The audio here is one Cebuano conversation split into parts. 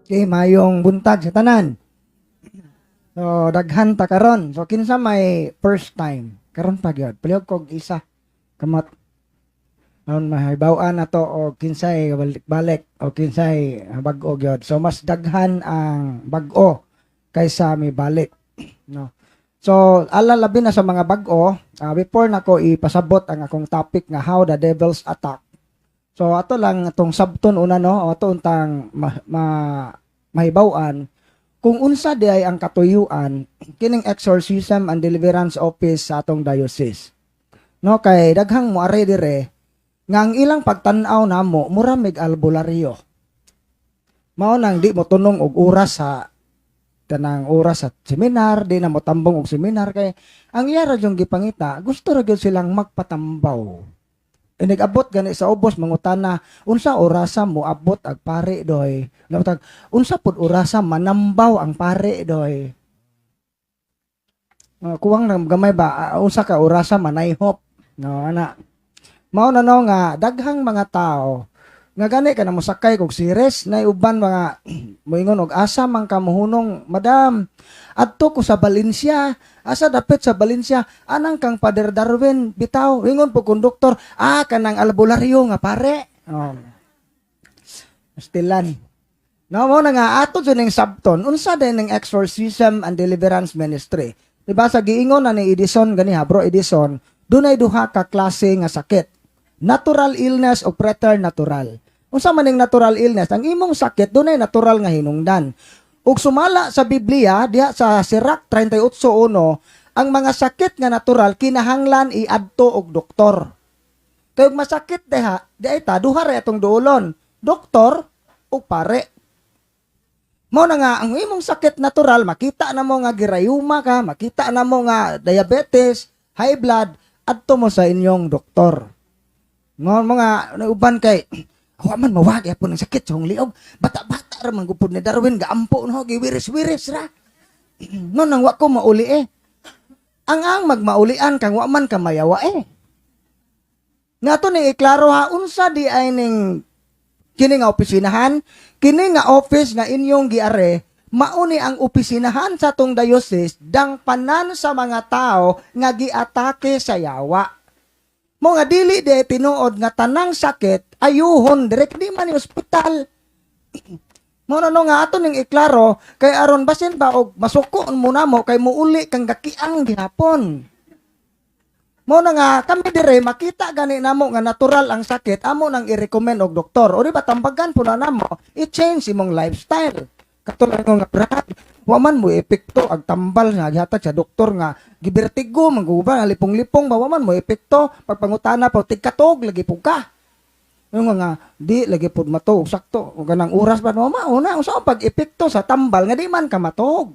Okay, mayong buntag sa tanan. So, daghan ta karon. So, kinsa may first time? Karon pa gyud. Palihog kog isa. Kamot. Aron mahibaw-an na to o kinsay balik-balik o kinsay bag-o gyud. So, mas daghan ang bag-o kaysa may balik. No. So, ala labi na sa mga bag-o, before nako ipasabot ang akong topic nga "How the Devils Attack." So, ato lang atong sabton una, no, ato untang mahibaw-an kung unsa di ay ang katuyuan kining Exorcism and Deliverance Office sa atong diocese. No, kay daghang moari dire nga ang ilang pagtan-aw namo mura mig albularyo. Mao nang di mo tunong og oras sa kanang oras sa seminar, di na mo tambong og seminar kay ang iya ra yung gipangita, gusto ra gyud silang magpatambaw. E nag-abot gani sa ubos, mangutana, "Unsa orasa mo abot ag pare doy?" Lamtag, "Unsa pud orasa manambaw ang pare doy?" Kuwang nang gamay ba, unsa ka orasa manayhop? No, ana. Mao na, no, nga daghang mga tao nga gani ka na mosakay kog series na uban mga moingon og, "Asa man ka mohunong, madam?" "Adto ko sa Valencia." "Asa dapit sa Valencia?" "Anang kang Father Darwin bitaw." Ingon po konduktor, "Ah, kanang albularyo nga pare." Oh. Stilan. No, mo na nga ato jud ning sabton unsa din ning Exorcism and Deliverance Ministry. Diba sa giingon na ni Edison gani ha, Bro Edison, dunay duha ka klase nga sakit. Natural illness o preternatural. Unsa man ning natural illness? Ang imong sakit dunay natural nga hinungdan. Ug sumala sa Biblia diha sa Sirach 38:1, ang mga sakit nga natural kinahanglan iadto og doktor. Kay ug masakit diha, di ay ta duha ra atong duolon, doktor o pare. Mo na nga ang imong sakit natural, makita na mo nga girayuma ka, makita na mo nga diabetes, high blood, adto mo sa inyong doktor. Mo mga uban kay wa man mawagi po ng sakit sa liog. Bata-bata ra man gupod ni Darwin, gaampo no, giwiris-wiris ra. No nang wa ko mauli eh. Ang magmaulian kang wa man ka mayawa eh. Nga to ni iklaro ha, unsa di ay ning kini nga opisinahan, kini nga office nga inyong giare, mauni ang opisinahan sa tong diocese dangpanan sa mga tao nga giatake sa yawa. Mo nga dili di tinuod nga tanang sakit ayuhon direk, di man ni ospital. Mo na, no, nga ato ning iklaro kay aron basin ba og masuko mo namo kay muuli kang gakiang gihapon. Mo na nga kami dire makita gani namo nga natural ang sakit, amo nang i-recommend og doktor. O di ba tambagan po na namo, i-change imong lifestyle. Katulad nga, "Brad, wa man mo epekto ag tambal nga gihatag sa doktor nga gibertigo man guba nga lipong-lipong ba, wa man mo epekto." Pagpangutana pa, tigkatog lagi pud ka. Yung nga di lagi pud matuog sakto o ganang oras ba, no, mauna unsa ang pag-epekto sa tambal nga di man ka matuog?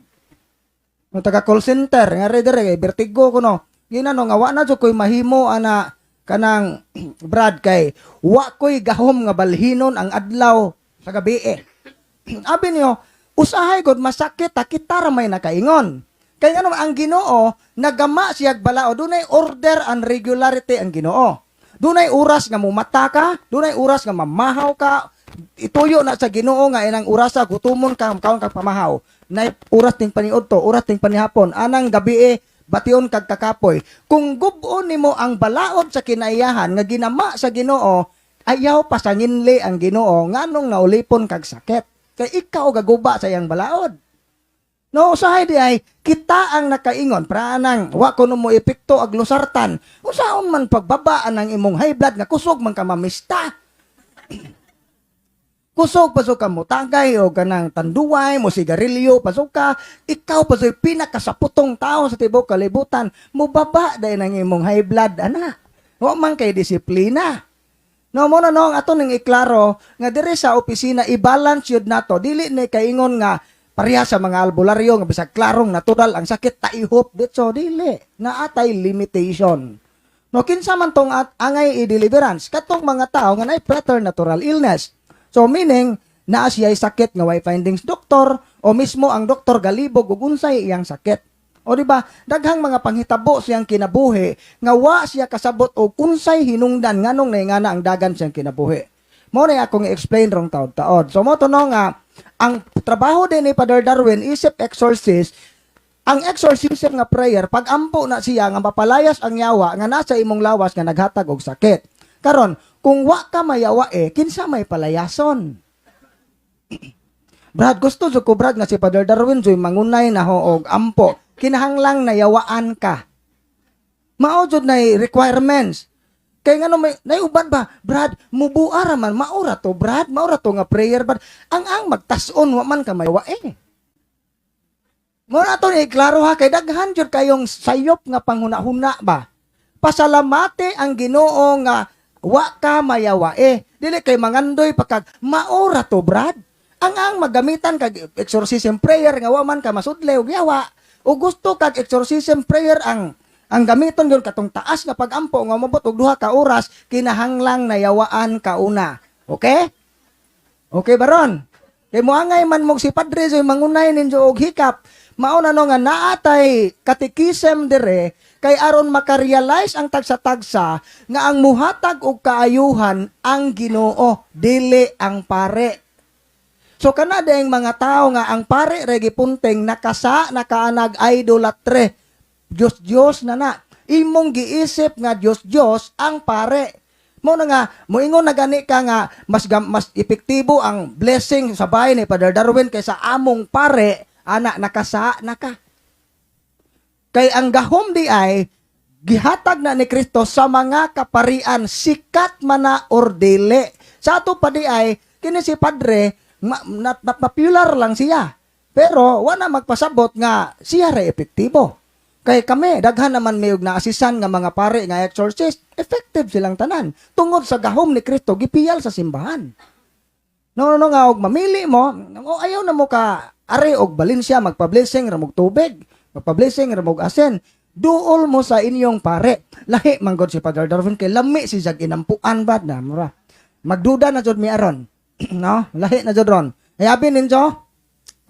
Yung taga call center nga re dire kay vertigo kuno. Ginano nga wa na jud koy mahimo ana kanang, Brad, kay wa koy gahom nga balhinon ang adlaw sa gabi eh. Abi niyo, usahay gud masakit ta kita ra may nakaingon. Kay ano ang Ginoo, nagama siyag balao, dunay order and regularity ang Ginoo. Dunay oras nga mumata ka, dunay oras nga mamahaw ka, ituyo na sa Ginoo nga inang orasa gutumon ka, kaon kag pamahaw. Nay oras ting paniudto, oras ting panihapon, anang gabi eh, bation kag kakapoy. Kung gub-on nimo ang balaod sa kinaiyahan nga ginama sa Ginoo, ayaw pasanginli ang Ginoo nganong naulipon kag sakit. Kay ikaw gaguba sa iyang balaod. No, usahay di ay kita ang nakaingon para nang wa kuno mo epekto ag losartan. Unsaon man pagbaba ang imong high blood nga kusog man ka mamista? Kusog pa ka mo tagay o kanang tanduay mo sigarilyo pasok ka, ikaw pa so'y pinakasaputong tao sa tibuok kalibutan, mubaba dahil ang imong high blood ana. Wa man kay disiplina. No mo na, no, ang ato ning iklaro nga diri sa opisina i-balance yun nato, dili ni kaingon nga pareha sa mga albularyo nga bisag klarong natural ang sakit, taihop ditso, dili naatay limitation. No, kinsa man tong at angay i-deliverance? Katong mga tao nga naay preternatural illness. So meaning naa siya'y sakit nga way findings doktor o mismo ang doktor galibog ug unsay iyang sakit. O di ba, daghang mga panghitabo siyang kinabuhi nga wa siya kasabot og unsay hinungdan nganong naingana ang dagan siyang kinabuhi. Mo na akong i-explain rong taod-taod. So mo to, no, nga Ang trabaho din ni Father Darwin isip exorcist, ang exorcism nga prayer, pag-ampo na siya nga mapalayas ang yawa nga nasa imong lawas nga naghatag og sakit. Karon, kung wa ka mayawa eh, kinsa may palayason? Brad, gusto jud ko, Brad, nga si Father Darwin joy mangunay na ho og ampo. Kinahanglang nayawaan ka. Mao jud nay requirements. Kay ngano may naiuban ba, Brad, mubuara man, maura to, Brad, maura to nga prayer, Brad. Ang magtas-on wa man ka mayawa eh. Mo na to ni klaro ha, kay daghan jud kayong sayop nga panghuna-huna ba. Pasalamate ang Ginoo nga wa ka mayawa eh. Dili kay mangandoy pa kag maura to, Brad. Ang magamitan kag exorcism prayer nga wa man ka masudle og yawa. O gusto kag exorcism prayer ang gamiton yun katong taas nga pagampo nga mabot og 2 ka oras, kinahanglang nayawaan ka una. Okay? Okay baron? Kay moangay man mo si Padre so mangunay ninyo og hikap. Mao na no nga naatay katikisem dire kay aron makarealize ang tagsa-tagsa nga ang muhatag og kaayuhan ang Ginoo, dili ang pare. So kana ding mga tao nga ang pare ra gipunting nakasa nakaanag idolatry. Diyos Diyos na na. Imong giisip nga Diyos Diyos ang pare. Mo na nga moingon na gani ka nga mas epektibo ang blessing sa bahay ni Father Darwin kaysa among pare, ana nakasa na ka. Kay ang gahom di ay gihatag na ni Kristo sa mga kaparian, sikat man na or dili. Sa ato pa di ay kini si Padre na popular lang siya. Pero wala magpasabot nga siya ra epektibo. Kay kami, daghan naman may og naasisan nga mga pare nga exorcist, effective silang tanan. Tungod sa gahom ni Kristo gipiyal sa simbahan. No, no, no, nga og mamili mo, o ayaw na mo ka ari og Valencia, magpa-blessing ra mog tubig, magpa-blessing ra mog asin. Duol mo sa inyong pare. Lahi man gud si Father Darwin kay lami si jag inampuan ba na mura. Magduda na jud mi aron. No? Lahi na jud ron. Ayabi ninyo,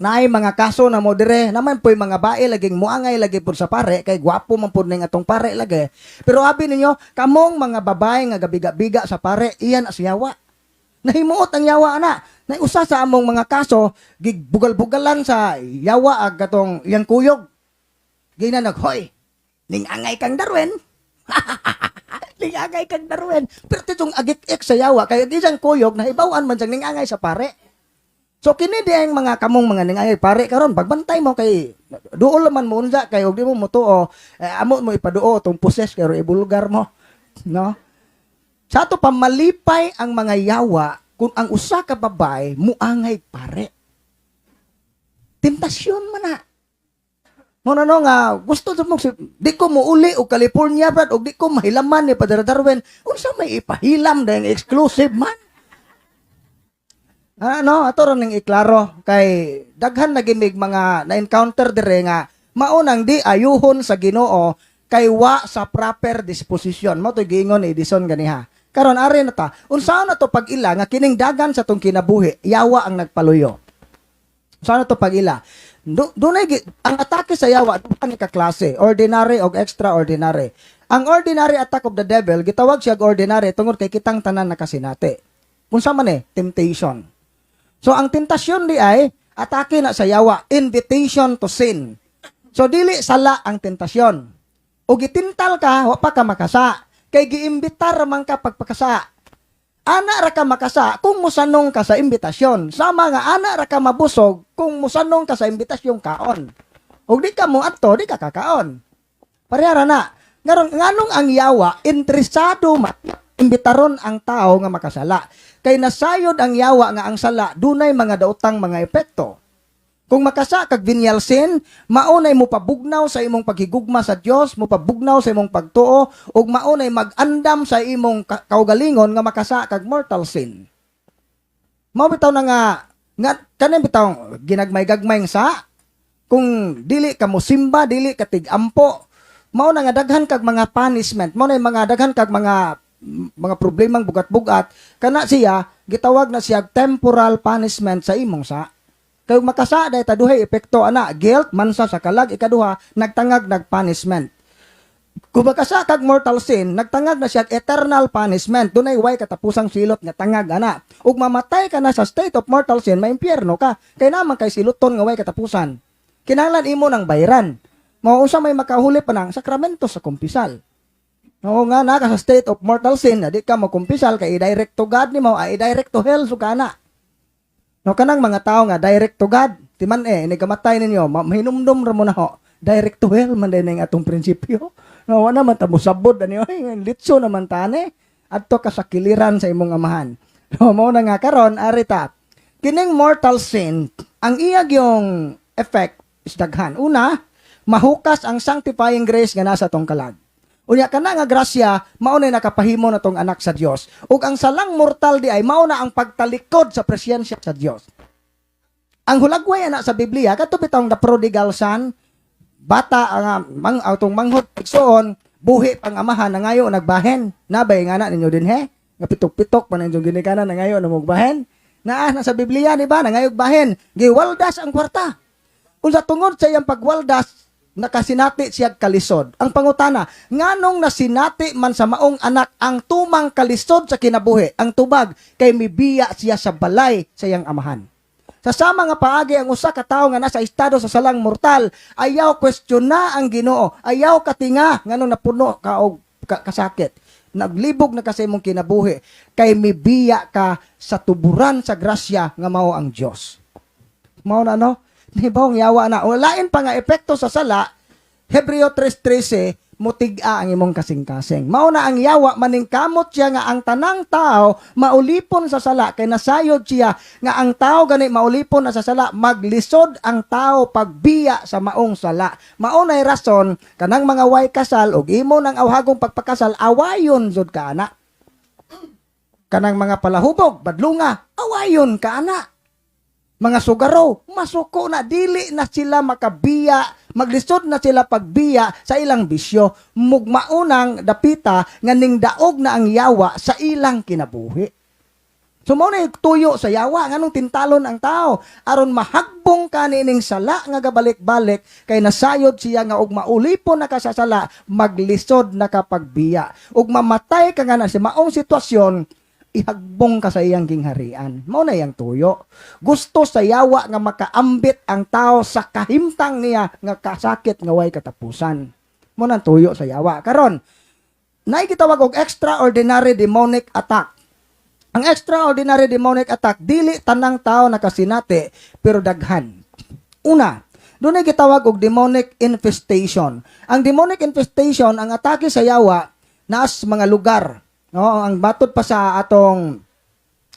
naay mga kaso na mo dire naman po'y mga bae laging muangay lagi pud sa pare kay gwapo man pud ning atong pare lagi. Pero abi ninyo, kamong mga babae nga gabiga-biga sa pare, iyan as yawa. Nahimuot ang yawa ana. Na usa sa among mga kaso, gigbugal-bugalan sa yawa ag katong iyang kuyog. Gina nag, "Hoy, ningangay kang Darwin. Ningangay kang Darwin." Pero titong agik-ik sa yawa kay ang isang kuyog nahibaw-an man siyang ningangay sa pare. So kini di ang mga kamong mga ningangay pare karon, pagbantay mo kay duol man mo unsa kay og di mo motuo eh, amo mo ipaduo tong poses pero ibulgar mo, no? Sa ato pa malipay ang mga yawa kung ang usa ka babae muangay pare. Tentasyon man na. Mo na no nga gusto sa mo di ko muuli og California, Brad, og di ko mahilaman ni Padre Darwin. Unsa may ipahilam dayang exclusive man? Ano, ato ra ning iklaro kay daghan na gimig mga na-encounter dire nga maunang di ayuhon sa Ginoo kay wa sa proper disposition. Mo to giingon ni Edison ganiha. Karon ari na ta, unsaon na to pag-ila nga kining dagan sa tong kinabuhi, yawa ang nagpaluyo? Unsaon na to pag-ila? Dunay ang atake sa yawa duha ni ka klase, ordinary og extraordinary. Ang ordinary attack of the devil, gitawag siya og ordinary tungod kay kitang tanan nakasinati. Unsa man eh? Temptation. So ang tentasyon di ay atake na sa yawa, invitation to sin. So dili sala ang tentasyon. O gitintal ka, wa pa ka makasa. Kay giimbitar man ka pagpakasa. Ana ra ka makasa kung musanong ka sa imbitasyon. Sama nga ana ra ka mabusog kung musanong ka sa imbitasyong kaon. Og di ka mo adto, di ka kakaon. Parehara na. Ngaron nganong ang yawa interesado ma imbitaron ang tao nga makasala? Kay nasayod ang yawa nga ang sala dunay mga daotang mga epekto. Kung makasa kag venial sin, maunay mo pabugnaw sa imong paghigugma sa Dios, mo pabugnaw sa imong pagtuo, ug maunay mag-andam sa imong kaugalingon nga makasa kag mortal sin. Mao bitaw na nga nga kanin bitaw ginagmay-gagmay sa kung dili ka mosimba, dili ka tig-ampo, mao na nga daghan kag mga punishment, mao na yung mga daghan kag mga problemang bugat-bugat, kana siya gitawag na siya temporal punishment sa imong sa. Kay makasa dahil ta duhay epekto ana, guilt, mansa sa kalag, ikaduha, nagtangag nagpunishment. Kung makasala kag mortal sin, nagtangag na siya eternal punishment. Dunay way katapusang silot nga tangag ana. Ug mamatay ka na sa state of mortal sin, maimpyerno ka. Kay naman kay siluton nga way katapusan. Kinahanglan imo ng bayran. Mao unsa may makahuli pa ng sakramento sa kumpisal. Oo nga, na ka sa state of mortal sin, na di ka makumpisal kay i-direct to God nimo, ay i-direct to hell so kana. No, kanang mga tao nga direct to God, timan eh ini kamatay ninyo, mahinumdum ra mo na ho. Direct to hell man din ang atong prinsipyo. No, wala man ta mosabod ani oy, litso naman tane. Adto ka sa kiliran sa imong amahan. No, mao na nga karon arita. Kining mortal sin, ang iya yung effect is daghan. Una, mahukas ang sanctifying grace nga nasa atong kalag. Unya kana nga grasya mao na nakapahimo na tong anak sa Dios. Ug ang salang mortal di ay mao na ang pagtalikod sa presensya sa Dios. Ang hulagway ana sa Biblia kadto bitawng the prodigal son, bata ang mang atong manghod igsoon, buhi pang amahan, nangayo nagbahin. Nabay nga na ninyo dinhe? Nga pitok-pitok pa ninyong ginikanan, nangayo na mugbahin. Naa na sa Biblia, di ba? Nangayo bahin. Giwaldas ang kwarta. Unsa tungod sa iyang pagwaldas, nakasinati siya kalisod. Ang pangutana, nganong nasinati man sa maong anak ang tumang kalisod sa kinabuhi? Ang tubag, kay mibiya siya sa balay sa iyang amahan. Sa sama nga paagi, ang usa ka tawo nga nasa estado sa salang mortal, ayaw question na ang Ginoo, ayaw katinga nganong napuno ka og kasakit. Naglibog na kasi imong kinabuhi kay mibiya ka sa tuburan sa grasya nga mao ang Dios. Mao na, no? Nibawng yawa na. Walain pa nga epekto sa sala, Hebreo 3:13, mutig-a ang imong kasing-kasing. Mao na ang yawa, maningkamot siya nga ang tanang tao maulipon sa sala kay nasayod siya nga ang tao gani maulipon na sa sala, maglisod ang tao pagbiya sa maong sala. Mao nay rason kanang mga way kasal ug imo nang awhagong pagpakasal, awayon jud ka ana. Kanang mga palahubog, badlunga, awayon ka ana. Mga sugaro, masuko na, dili na sila makabiya, maglisod na sila pagbiya sa ilang bisyo, mugmaunang dapita nga ning daog na ang yawa sa ilang kinabuhi. So mao na yung tuyo sa yawa nganong tintalon ang tao aron mahagbong ka niining sala nga gabalik-balik, kay nasayod siya nga og maulipon na ka sa sala, maglisod na ka pagbiya ug mamatay ka nga na sa maong sitwasyon, ihagbong ka sa iyang gingharian. Mao na iyang tuyo. Gusto sa yawa nga makaambit ang tao sa kahimtang niya nga kasakit nga way katapusan. Mao na ang tuyo sa yawa. Karon, naay gitawag og extraordinary demonic attack. Ang extraordinary demonic attack, dili tanang tao nakasinati, pero daghan. Una, dunay gitawag og demonic infestation. Ang demonic infestation, ang atake sa yawa naas mga lugar. No, ang matod pa sa atong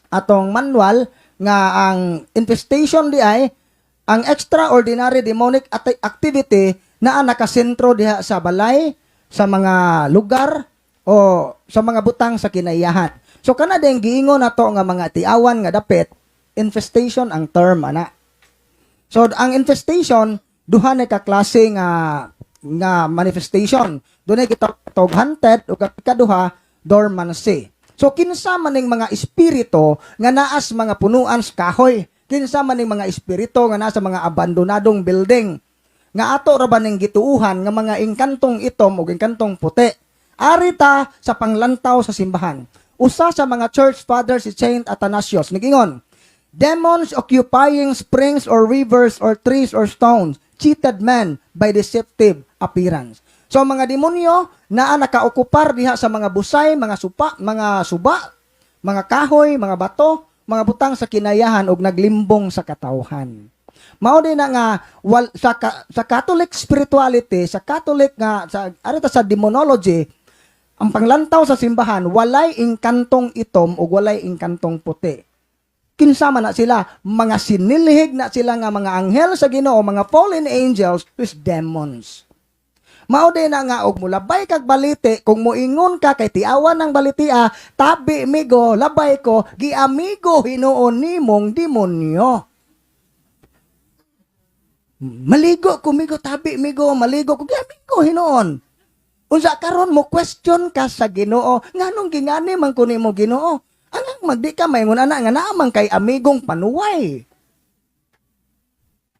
atong manual nga ang infestation di ay ang extraordinary demonic activity na nakasentro diha sa balay, sa mga lugar o sa mga butang sa kinaiyahan. So kana din giingon nato nga mga tiawan nga dapit, infestation ang term ana. So ang infestation, duha na ka klase nga nga manifestation. Dunay gitawag haunted ug ang ikaduha, dormancy. So kinsa man ning mga espiritu nga naas mga punuan sa kahoy, kinsa man ning mga espiritu nga nasa mga abandonadong building nga ato ra ba ning gituuhan nga mga engkantong itom ug engkantong puti? Arita sa panglantaw sa simbahan. Usa sa mga church fathers, si Saint Athanasius, nigingon, "Demons occupying springs or rivers or trees or stones cheated men by deceptive appearance." So ang mga demonyo naa nakaokupar diha sa mga busay, mga supa, mga suba, mga kahoy, mga bato, mga butang sa kinayahan ug naglimbong sa katawhan. Mao din na nga sa Catholic spirituality, sa Catholic nga sa arita sa demonology, ang panglantaw sa simbahan, walay engkantong itom ug walay engkantong puti. Kinsa man na sila? Mga sinilhig na sila nga mga anghel sa Ginoo, mga fallen angels with demons. Mao din na nga og mulabay kag baliti, kung moingon ka kay tiawan ng balitia, "Tabi migo, labay ko," giamigo hinuon nimong demonyo. "Maligo ko migo, tabi migo, maligo ko," giamigo hinuon. Unsa karon mo question ka sa Ginoo, nganong gingani man ko nimo, Ginoo? Anang magdi ka maingon ana nga naa man kay amigong panuway.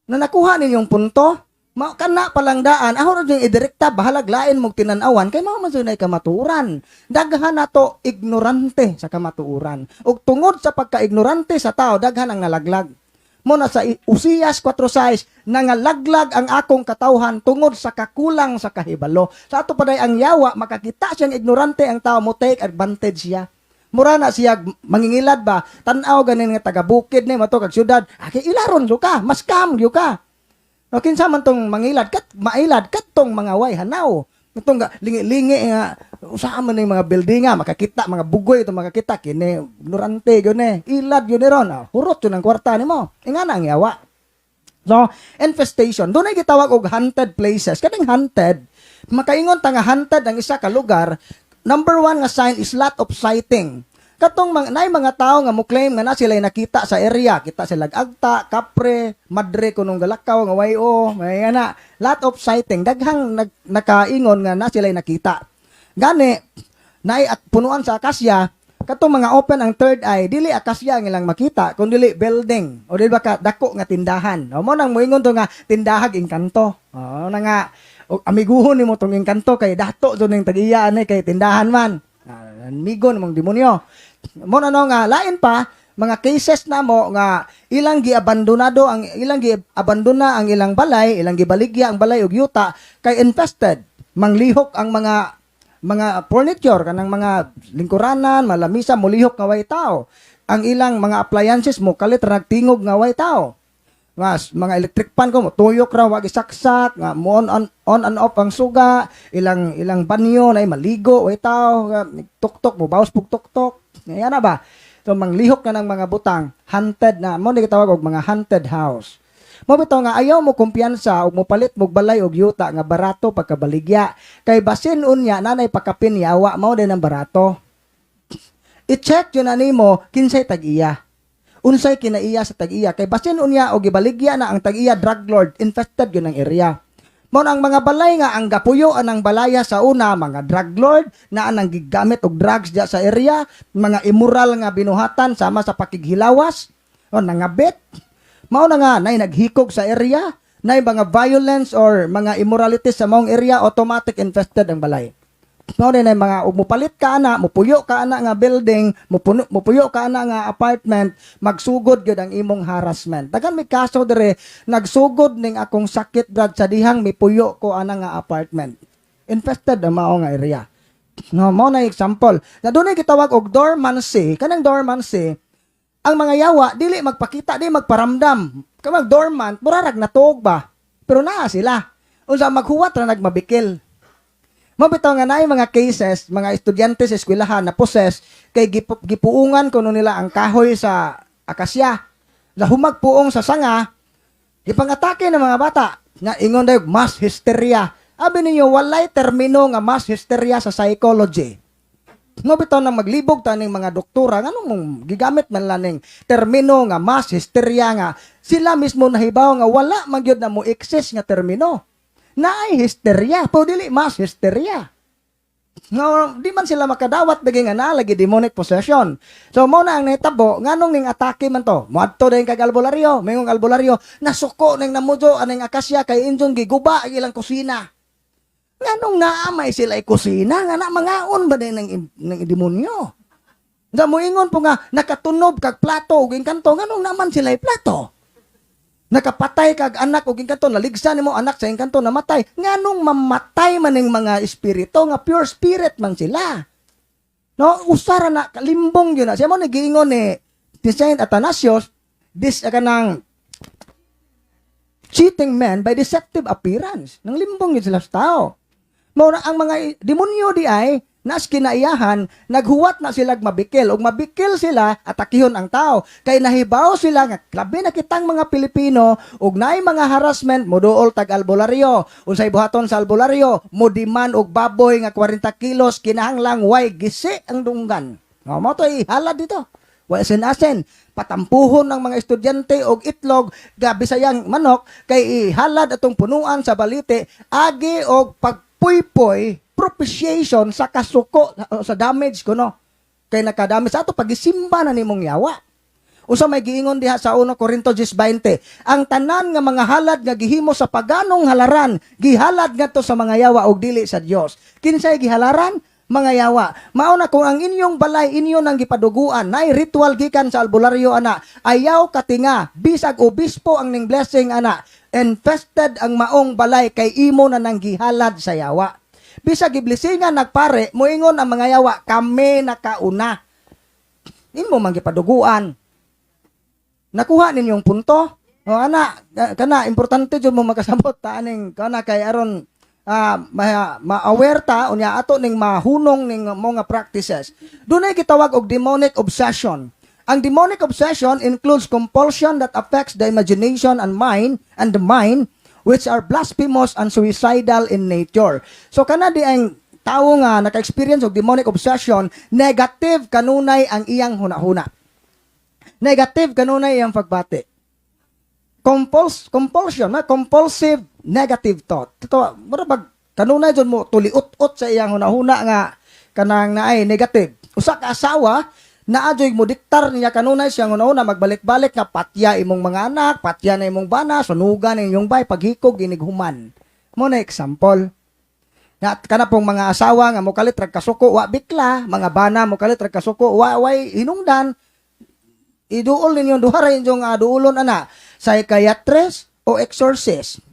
Na nakuha ninyong punto? Mao kana palangdaan, ako ra yung idirekta, bahalag lain mong tinan-awan kay mao man jud kamatuoran. Daghan nato ignorante sa kamatuoran. Ug tungod sa pagka-ignorante sa tao, daghan ang nalaglag. Mo na sa Oseas 4:6, "Nangalaglag ang akong katawhan tungod sa kakulang sa kahibalo." Sa ato paday ang yawa, makakita siyang ignorante ang tao, mo take advantage siya. Mura na siya mangingilad ba, tan-aw ganin nga taga bukid ni mato kag syudad, ake ilaron jud ka, mas scam jud ka. O kinsa man tong mangilad kat mailad katong mga way hanaw. Itong lingi-lingi nga usaha man ning mga building nga makakita mga bugoy ito, makakita kini ignorante gyud ni. Ilad yun ni ron. Ah, hurot yun ang kwarta nimo. Ingana ang yawa. So, infestation. Doon ay gitawag og haunted places. Kaning haunted, makaingon ta nga haunted ang isa ka lugar, number one nga sign is lot of sighting. Katong mga, naay mga tao nga mo claim nga na sila nakita sa area, kita sila agta, kapre, madre kunong galakaw nga wayo, may ana, lot of sighting. Daghang nakaingon nga na sila nakita. Gani, naay at punuan sa akasya, katong mga open ang third eye, dili akasya ang ilang makita, kun dili building o dili ba ka dako nga tindahan. O mo nang moingon to nga tindahag engkanto. O na nga o, amiguhon nimo tong engkanto kay dato do ning tag-iya ani kay tindahan man. Ah, amigo nimong demonyo. Mo na no nga lain pa mga cases na mo nga ilang giabandonado ang ilang giabandona ang ilang balay, ilang gibaligya ang balay ug yuta kay infested. Manglihok ang mga furniture, kanang mga lingkuranan, malamisa, mulihok nga way tao. Ang ilang mga appliances mo kalit ra nagtingog nga way tao. Nga mga electric fan ko mo tuyok ra, wag isaksak, nga mo on and off ang suga, ilang ilang banyo na maligo way tao, nga tuktok mo bawas pug tuktok. Yan na ba? So manglihok na ng mga butang, haunted na mo ni gitawag og mga haunted house. Mo bitaw nga ayaw mo kumpiyansa og mopalit mo balay og yuta nga barato pagkabaligya. Kay basin unya nanay pakapin yawa, mao din ang barato. I-check yun na nimo kinsay tag-iya. Unsay kinaiya sa tag-iya, kay basin unya og gibaligya na ang tag-iya drug lord, infested yun ang area. Mao na ang mga balay nga ang gapuyo anang balaya sa una, mga drug lord na anang gigamit og drugs diya sa area, mga immoral nga binuhatan sama sa pakighilawas o nangabit. Mao na nga nay naghikog sa area, nay mga violence or mga immoralities sa maong area, automatic infested ang balay. Mao din ay mga ug mupalit ka ana, mupuyo ka ana nga building, mupuno, mupuyo ka ana nga apartment, magsugod gyud ang imong harassment. Daghan may kaso dire, "Nagsugod ning akong sakit, Brad, sa dihang mipuyo ko ana nga apartment." Infested ang mao nga area. No, mao na example. Na dunay gitawag og dormancy, kanang dormancy, ang mga yawa dili magpakita, dili magparamdam. Kamag dormant, murarag natuog ba? Pero naa sila. Unsa maghuwat ra nagmabikil. Mabitaw nga naay mga cases, mga estudyante sa eskwelahan na possess kay gipuungan kuno nila ang kahoy sa akasya. Na humagpuong sa sanga, gipangatake ng mga bata nga ingon daw mass hysteria. Abi ninyo, walay termino nga mass hysteria sa psychology. No bitaw nang maglibog ta ning mga doktora, nganong mong gigamit man lang ning termino nga mass hysteria nga sila mismo nahibaw nga wala man gyud na mo exist nga termino. Naay hysteria, pero dili mass hysteria. No, di man sila makadawat bigi nga naa lagi demonic possession. So mo na ang nahitabo, nganong ning atake man to? Moadto din kag albularyo, mayong albularyo, "Nasuko ning namujo aning akasya kay injon giguba ang ilang kusina." Nganong naamay sila kusina nga na mangaon ba din ng demonyo? Nga moingon po nga nakatunob kag plato ug engkanto, nganong naman sila plato? Nakapatay kag anak ug engkanto, naligsa nimo anak sa engkanto, namatay. Nganong mamatay man ning mga espiritu nga pure spirit man sila? No, usara na kalimbong yun na. Siya mo nagiingon ni Saint Athanasius, this kanang cheating men by deceptive appearance. Nang limbong yun sila sa tao. Mao na ang mga demonyo di ay nas kinaiyahan, naghuwat na sila mabikil. Ug mabikil sila, atakihon ang tao. Kay nahibaw sila nga labi na kitang mga Pilipino ug naay mga harassment, moduol tag albularyo. Unsay buhaton sa albularyo? Mo-demand og baboy nga 40 kilos, kinahanglang way gisi ang dunggan. No, mo to ihalad dito. Wa asin-asin. Patampuhon ng mga estudyante og itlog gabi sayang manok kay ihalad atong punuan sa balite agi og pagpuypoy, propitiation sa kasuko sa damage kuno. Kay nakadamage sa ato pagisimba na nimong yawa. Usa may giingon diha sa 1 Corinto 10:20, ang tanan nga mga halad nga gihimo sa paganong halaran, gihalad ngadto sa mga yawa ug dili sa Dios. Kinsay gihalaran? Mga yawa. Mao na kung ang inyong balay inyo nang gipaduguan, nay ritual gikan sa albularyo ana, ayaw katinga, bisag obispo ang ning blessing ana, infested ang maong balay kay imo na nang gihalad sa yawa. Bisag giblesingan nagpare, moingon ang mga yawa, "Kami nakauna. Imo man gipaduguan." Nakuha ninyong punto? O ana, kana importante jud mo makasabot ta aning kana kay aron ma-aware ta unya ato ning mahunong ning mga practices. Dunay gitawag og demonic obsession. Ang demonic obsession includes compulsion that affects the imagination and mind and the mind, which are blasphemous and suicidal in nature. So kana di ang tawo nga naka-experience og demonic obsession, negative kanunay ang iyang hunahuna. Negative kanunay iyang pagbati. Compulsion, na compulsive negative thought. Totoo, mura bag kanunay jud mo tuliut-ut sa iyang hunahuna nga kanang naay negative. Usa ka asawa naa joy mo diktar niya kanunay siyang hunahuna, magbalik-balik nga patya imong mga anak, patya na imong bana, sunugan inyong bay, paghikog inighuman. Mo na example. Nga kana pong mga asawa nga mokalit rag kasuko wa bikla, mga bana mokalit rag kasuko wa way hinungdan, iduol ninyo duha ra inyong duolon ana, psychiatrist o exorcist.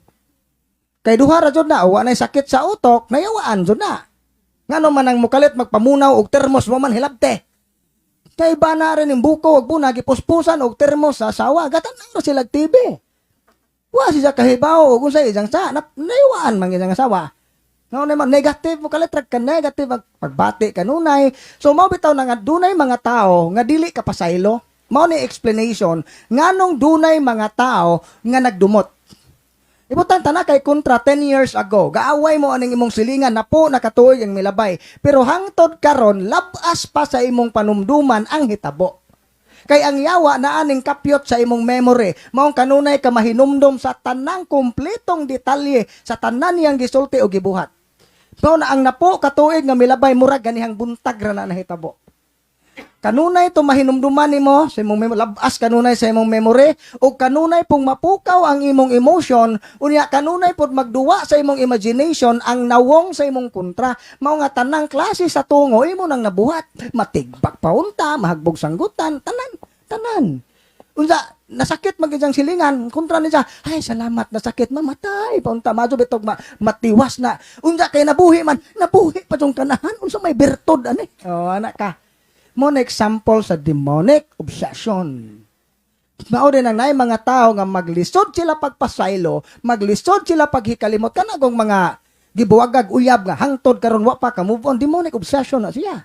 Kay duha ra jud na, wa nay sakit sa utok, nayawaan jud na. Ngano man ang mukalit magpamunaw og termos mo man hilabte? Kay ba na rin yung buko og buna gipuspusan og termos sa asawa, gatan-aw ra sila TV. Wa siya kahibaw og unsay iyang sa na, nayawaan man iyang asawa. No, naman negative mo kalit ka negative ang pagbati kanunay. So mao bitaw na nga dunay mga tao nga dili ka pasaylo. Mao ni explanation nganong dunay mga tao nga nagdumot. Ibutang tanan kay kontra 10 years ago, gaaway mo aning imong silingan na po nakatuoy ang milabay. Pero hangtod karon labas pa sa imong panumduman ang hitabo. Kay ang yawa na aning kapyot sa imong memory, maong kanunay ka mahinumdom sa tanang kumpletong detalye sa tanan niyang gisulti o gibuhat. Mao na ang napo katuig nga milabay, murag ganihang buntag ra na nahitabo. Kanunay to mahinumduman nimo sa imong memory, labas kanunay sa imong memory o kanunay pong mapukaw ang imong emotion, unya kanunay pod magduwa sa imong imagination ang nawong sa imong kontra. Mao nga tanang klase sa tungo imo nang nabuhat, matigbak paunta, mahagbog sanggutan, tanan, tanan. Unsa nasakit man gyud siyang silingan, kontra ni siya, "Ay, salamat, nasakit, mamatay paunta, madyo bitog ma, matiwas na." Unsa kay nabuhi man, nabuhi pa jung kanahan, unsa may bertod ani? Oh, anak ka. Mo na example sa demonic obsession. Mao din ang naay mga tao nga maglisod sila pagpasaylo, maglisod sila paghikalimot, kanagong mga gibuwagag uyab nga hangtod karon wa pa ka move on, demonic obsession na siya.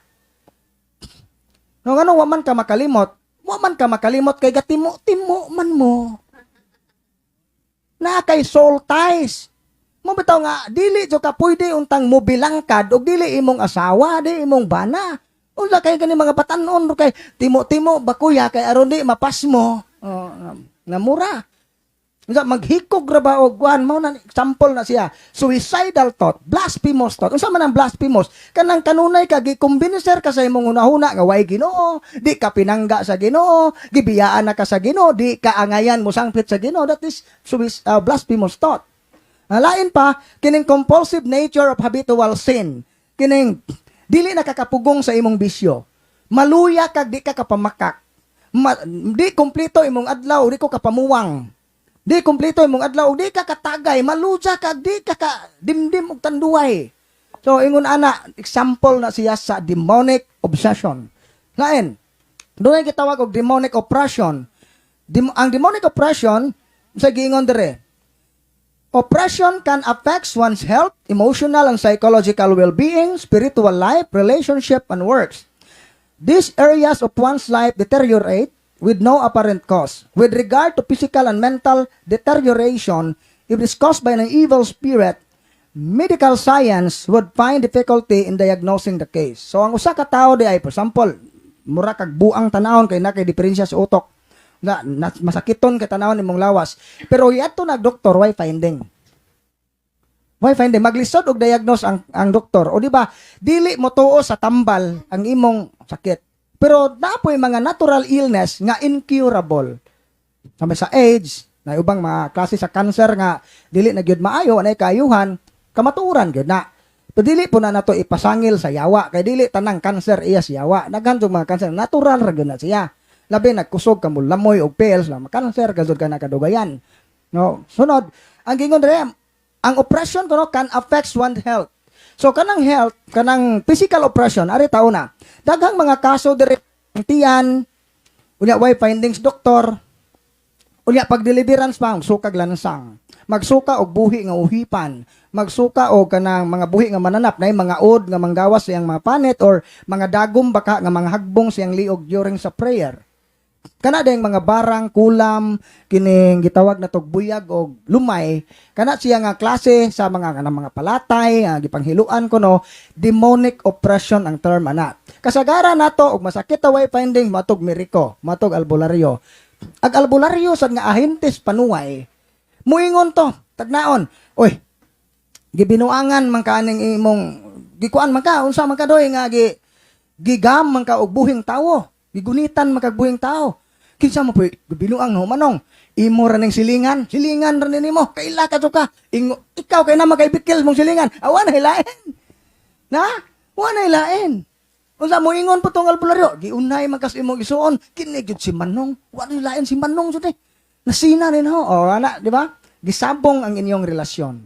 No, ngano wa man ka makalimot? Wa man ka makalimot kay gatimo-timo man mo. Na kay soul ties. Mo bitaw nga dili jud ka pwede untang mobilangkad og dili imong asawa, di imong bana. Unsa kay kani mga batanon kay timo-timo bakuya kay aron di mapasmo. Oh, nga mura. Unsa maghikog ra ba og kuan, mao na example na siya. Suicidal thought, blasphemous thought. Unsa man ang blasphemous? Kanang kanunay ka gikumbinser ka sa imong hunahuna nga way Ginoo, di ka pinangga sa Ginoo, gibiyaan na ka sa Ginoo, di ka angayan mosangpit sa Ginoo. That is blasphemous thought. Lain pa, kining compulsive nature of habitual sin. Kining dili nakakapugong sa imong bisyo. Maluya kag di ka kapamakak. Di kompleto imong adlaw, di ko kapamuwang. Di kompleto imong adlaw, di ka katagay, maluya kag di ka ka dimdim og tanduay. So ingon ana, example na siya sa demonic obsession. Lain, dunay gitawag og demonic oppression. Ang demonic oppression sa giingon dire, oppression can affect one's health, emotional and psychological well-being, spiritual life, relationship, and works. These areas of one's life deteriorate with no apparent cause. With regard to physical and mental deterioration, if it is caused by an evil spirit, medical science would find difficulty in diagnosing the case. So ang usa ka tawo di ay, for example, mura kag buang tanawon kay na kay diferensya sa utok. Na masakiton kay tanawon imong lawas. Pero yadto nag doktor, why finding? Why finding? Maglisod og diagnose ang doktor. O di ba, dili mo tuo sa tambal ang imong sakit. Pero naa poy mga natural illness nga incurable. Sama sa AIDS, na ubang mga klase sa cancer nga dili na gyud maayo, anay kaayuhan, kamatuoran gyud na. Pero dili po na nato ipasangil sa yawa kay dili tanang cancer iya sa yawa. Daghan jud mga cancer natural ra gyud na siya. Labi nagkusog ka mo lamoy og pills na makanser ka jud ka nakadugayan. No, sunod, ang gingon dire, ang oppression kuno can affect one's health. So kanang health, kanang physical oppression, ari tao na. Daghang mga kaso dire ang tiyan, unya way findings doktor, unya pag deliverance pa, sukag lansang. Magsuka og buhi nga uhipan, magsuka og kanang mga buhi nga mananap na mga od nga manggawas siyang mga panit or mga dagom baka nga mga hagbong siyang liog during sa prayer. Kana dayong mga barang, kulam, kining gitawag na tog buyag og lumay, kana siya nga klase sa mga kanang mga palatay, nga gipanghiluan ko no, demonic oppression ang term ana. Kasagaran nato og masakit way finding matog meriko, matog albularyo. Ag albularyo sad nga ahentes panuway, muingon to, tagnaon, "Oy, gibinuangan man ka aning imong gikuan man ka, unsa man ka doy nga gi gigam man ka og buhing tawo, gigunitan man kag buhing tawo. Kinsa mo po gibinuang no manong imo ra ning silingan, silingan ra ni nimo, kaila ka ka ingo, ikaw kay na makaibikil mong silingan, awa na hilain na, wa na hilain." Unsa mo ingon po tong albularyo, "Giunay man kas imong isuon, kini gyud si Manong, wa na hilain si Manong jud eh. Nasina nin ho." O ana, di ba? Gisabong ang inyong relasyon.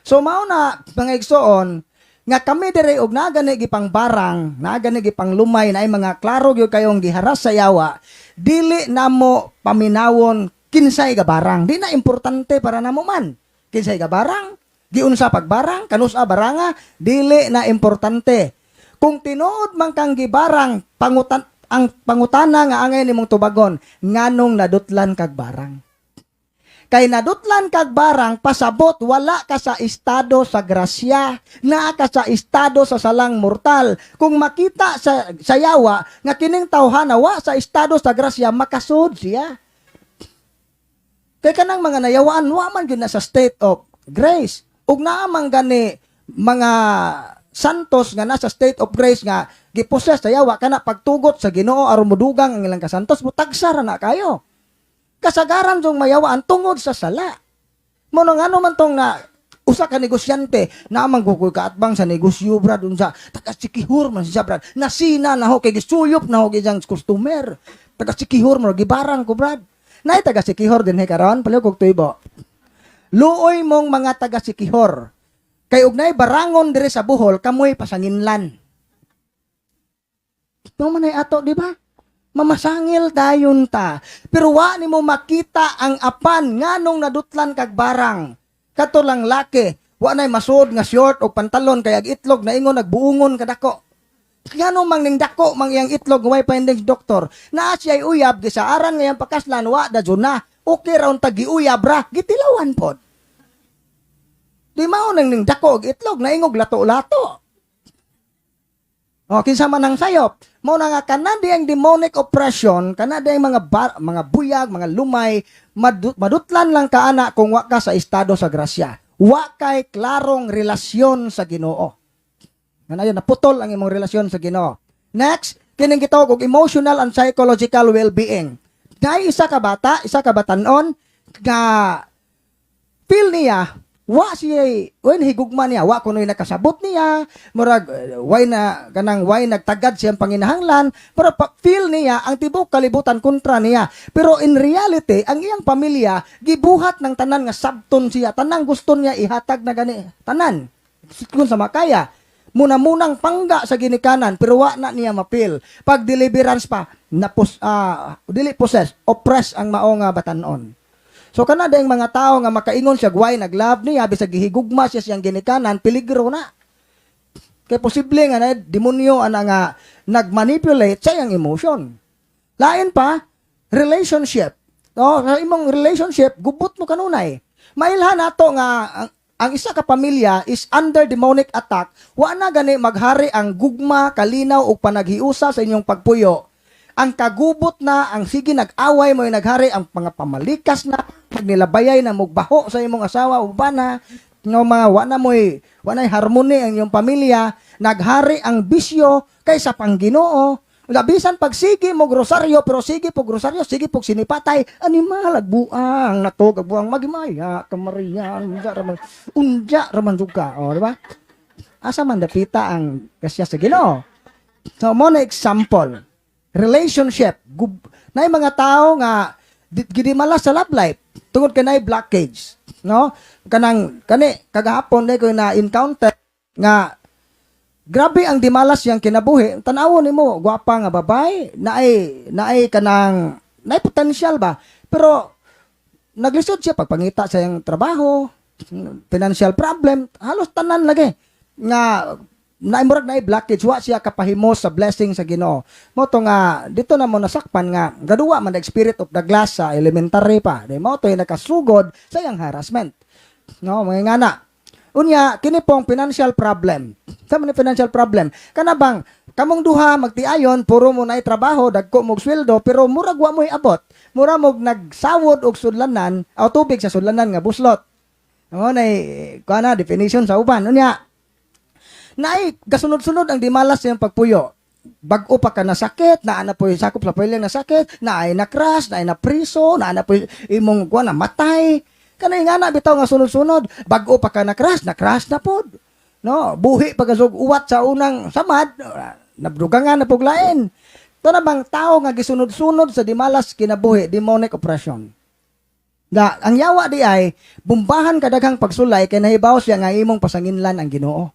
So mao na, mga igsoon, nga kami dire og naa gani gipang barang, naa gani gipang lumay na ay mga klaro gyud kayong giharas sa yawa, dili namo paminawon kinsay gabarang. Di na importante para namo man. Kinsay gabarang, giunsa pagbarang, kanusa baranga, dili na importante. Kung tinuod man kang gibarang, pangutan ang pangutana nga angay nimong tubagon, nganong nadutlan kag barang? Kay nadutlan kag barang, pasabot wala ka sa estado sa grasya, naa ka sa estado sa salang mortal. Kung makita sa yawa nga kining tawhana wa sa estado sa grasya, makasud siya. Kay kanang mga nayawaan wa man gyud na sa state of grace. Ug naa man gani mga santos nga nasa state of grace nga gipossess sa yawa, kana pagtugot sa Ginoo aron modugang ang ilang kasantos, mutagsa ra na kayo. Kasagaran jung mayawaan tungod sa sala. Mo no ngano man tong na usa ka negosyante na man gukoy kaatbang sa negosyo, brad, unsa taga Sikihor man siya, brad. Nasina na ho kay gisuyop na ho gijang customer. Taga Sikihor mo, gibarang ko, brad. Nay taga Sikihor dinhi karon, palihog kog tuibo. Luoy mong mga taga Sikihor. Kay og nay barangon diri sa Bohol, kamoy pasanginlan. No man ay ato, di ba? Mamasangil dayon ta. Pero wa nimo makita ang apan nganong nadutlan kag barang. Kato lang laki, wa nay masuod nga short o pantalon kay ag itlog na ingon nagbuungon kadako. Ngano mang ning dako mang iyang itlog, way findings doktor. Naa siya uyab, gisaaran ngayang pakaslan, wa da jud na. Okay ra unta giuyab ra, gitilawan pod. Di mao nang ning dako og itlog naingog lato-lato. O, kinsa man ang sayop. Mao na nga kana diyang demonic oppression, kana diyang mga buyag, mga lumay, madutlan lang ka ana kung wa ka sa estado sa grasya. Wa kay klarong relasyon sa Ginoo. Nga naputol ang imong relasyon sa Ginoo. Next, kining gitawag og emotional and psychological well-being. Dahil isa ka bata, isa ka batanon nga feel niya wa siya way higugma niya, wa kunoy nakasabot niya, murag way na kanang way nagtagad siyang panginahanglan, pero feel niya ang tibuok kalibutan kontra niya. Pero in reality, ang iyang pamilya gibuhat ng tanan nga sabton siya, tanang gusto niya ihatag na gani tanan kung sa makaya, muna-munang pangga sa ginikanan, pero wa na niya mapil. Pag deliverance pa, napos dili possess, oppress ang mao nga batanon. So kana dayong mga tao nga makaingon siya way nag-love niya bisag gihigugma siya siyang ginikanan, peligro na. Kay posible nga na demonyo ana nga nagmanipulate sa iyang emotion. Lain pa, relationship. No, sa imong relationship, gubot mo kanunay. Mailhan nato nga ang isa ka pamilya is under demonic attack, wa na gani maghari ang gugma, kalinaw ug panaghiusa sa inyong pagpuyo. Ang kagubot na, ang sige nag-away mo yung naghari, ang mga pamalikas na, pagnilabayay na mugbaho sa imong asawa o bana, nga mga wa na mo'y wa na'y harmony ang inyong pamilya, naghari ang bisyo kaysa pangginoo. Wala bisan pag sige mo rosaryo, pero sige pog rosaryo, sige pog sinipatay, animal buang nato, buang magimaya ka Maria, unja raman jud ka, o, di ba? Asa man dapita ang grasya sa Ginoo? So mo na example, relationship, naay mga tao nga gidimala sa love life tungod kay naay blockage, no? Kanang kani kagahapon ko na encounter nga grabe ang dimalas yang kinabuhi. Tan-awon nimo, gwapa nga babae, naay naay kanang naay potential ba? Pero naglisod siya pagpangita sa iyang trabaho, financial problem, halos tanan lagi nga naay murag naay blockage, wa siya kapahimo sa blessing sa Ginoo. Mo to nga dito na mo nasakpan nga gaduwa man ang spirit of the glass sa elementary pa. Di mo to yung nakasugod sa iyang harassment. No, mga ngana. Unya, kini pong financial problem. Sa man financial problem, kana bang kamong duha magtiayon, puro mo na trabaho, dagko mo sweldo, pero murag wa mo abot. Mura mo nagsawod og sudlanan, o tubig sa sudlanan nga buslot. Mo na kuana definition sa uban. Unya, naay gasunod-sunod ang dimalas sa iyang pagpuyo. Bag-o pa ka nasakit, naa na po sakop sa pweleng nasakit, naay na crash, naay na priso, naa na po imong kuan na matay. Kanay nga na bitaw nga sunod-sunod, bag-o pa ka na crash, na crash na pod. No, buhi pa ka uwat sa unang samad, nabdugangan na pug lain. Ito na bang tao nga gisunod-sunod sa dimalas kinabuhi, demonic oppression. Da, ang yawa di ay bumbahan kadaghang pagsulay kay nahibaw siya nga imong pasanginlan ang Ginoo.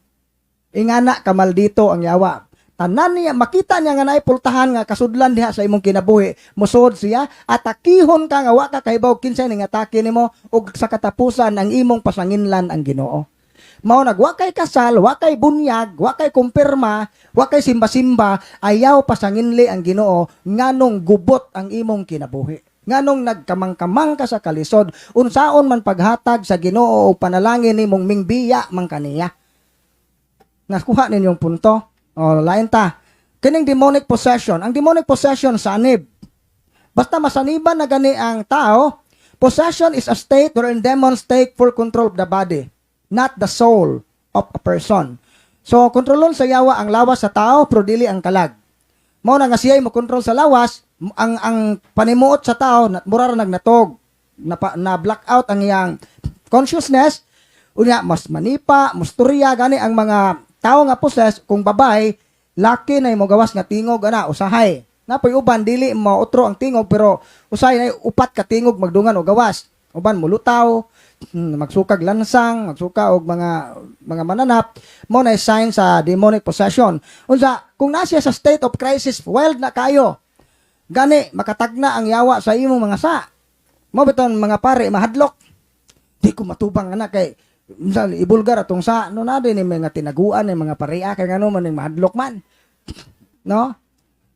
Ingana kamaldito ang yawa. Tanan niya, makita niya nga naay pultahan nga kasudlan diha sa imong kinabuhi. Musod siya, atakihon ka nga wa ka kahibaw kinsay ning atake nimo ug sa katapusan ang imong pasanginlan ang Ginoo. Mao nag wa kay kasal, wa kay bunyag, wa kay kumpirma, wa kay simba-simba, ayaw pasanginli ang Ginoo nganong gubot ang imong kinabuhi. Nganong nagkamang-kamang ka sa kalisod, unsaon man paghatag sa Ginoo o panalangin nimong mingbiya man kaniya. Nakuha ninyong punto? O, lain ta. Kining demonic possession. Ang demonic possession, sanib. Basta masaniban na gani ang tao, possession is a state wherein demons take full control of the body, not the soul of a person. So, kontrolon sa yawa ang lawas sa tao, pero dili ang kalag. Mao na nga siya mo kontrol sa lawas, ang panimuot sa tao, na, mura ra nagnatog, na, na blackout ang iyang consciousness, unya mas manipa, musturya gani ang mga tao nga possess. Kung babae, laki na mo gawas nga tingog ana usahay. Napoy uban dili mo otro ang tingog, pero usahay na upat ka tingog magdungan og gawas. Uban mulutaw, magsukag lansang, magsuka og mga mananap, mo na sign sa demonic possession. Unsa kung na siya sa state of crisis, wild na kayo. Gani makatagna ang yawa sa imong mga sa. Mo biton mga pare mahadlok. Di ko matubang ana kay minsan ibulgar atong sa no na din ni mga tinaguan ni mga paria kay ngano man ning mahadlok man. No?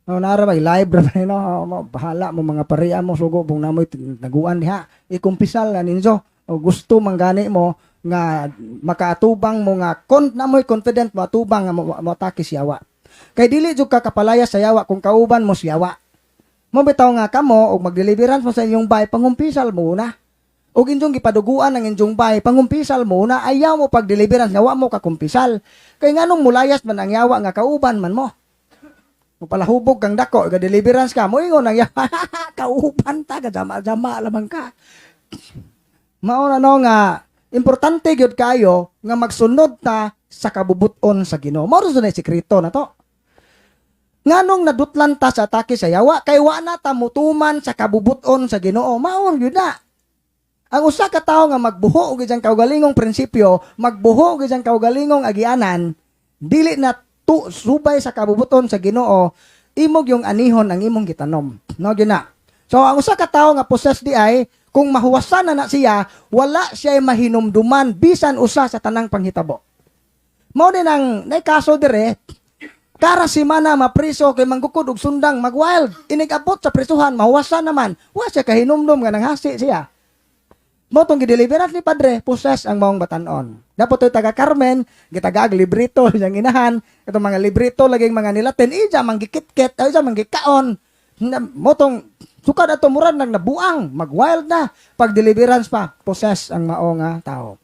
No, nara ba live ra ba no? Mo, bahala mo mga paria mo sugo kung namoy tinaguan diha. Ikumpisal na ninyo. O gusto man gani mo nga makaatubang mo nga kon namoy confident mo atubang nga mo atake si yawa. Kay dili jud ka kapalaya sa yawa kung kauban mo si yawa. Mo bitaw nga kamo og magdeliverance mo sa inyong bay, pangumpisal muna. Og inyong gipaduguan ang inyong bay, pangumpisal muna. Ayaw mo pag-deliverance nga wa mo kakumpisal. Kay nganong mulayas man ang yawa nga kauban man mo? Kung palahubog kang dako, ga deliverance ka, mo ingon ang yawa, kauban ta, gajama-jama lamang ka. Mao na no nga importante gyud kayo nga magsunod ta sa kabubuton sa Ginoo. Mao ra na sekreto na to. Nganong nadutlan ta sa atake sa yawa kay wa na ta mutuman sa kabubuton sa Ginoo. Mao gyud na. Ang usa ka tawo nga magbuho og iyang kaugalingong prinsipyo, magbuho og iyang kaugalingong agianan, dili na tu subay sa kabubuton sa Ginoo, imog yung anihon ang imong gitanom. No gyud na. So ang usa ka tawo nga possessed di ay kung mahuwasan na na siya, wala siya mahinumduman bisan usa sa tanang panghitabo. Mao din ang nay kaso dire, kara si mana mapriso kay manggukod og sundang, magwild. Inig-abot sa prisuhan, mahuwasan naman. Wa siya kahinumdum nga nanghasi siya. Mo tong gideliverance ni padre, possess ang maong batanon. Dapat to'y taga Carmen, gitagaag librito siyang inahan. Itong mga librito laging mga nilatin, ija manggikit-kit, ay ija manggikaon. Mo tong sukad ato murad nag nabuang, magwild na. Pag deliverance pa, possess ang mao nga tao.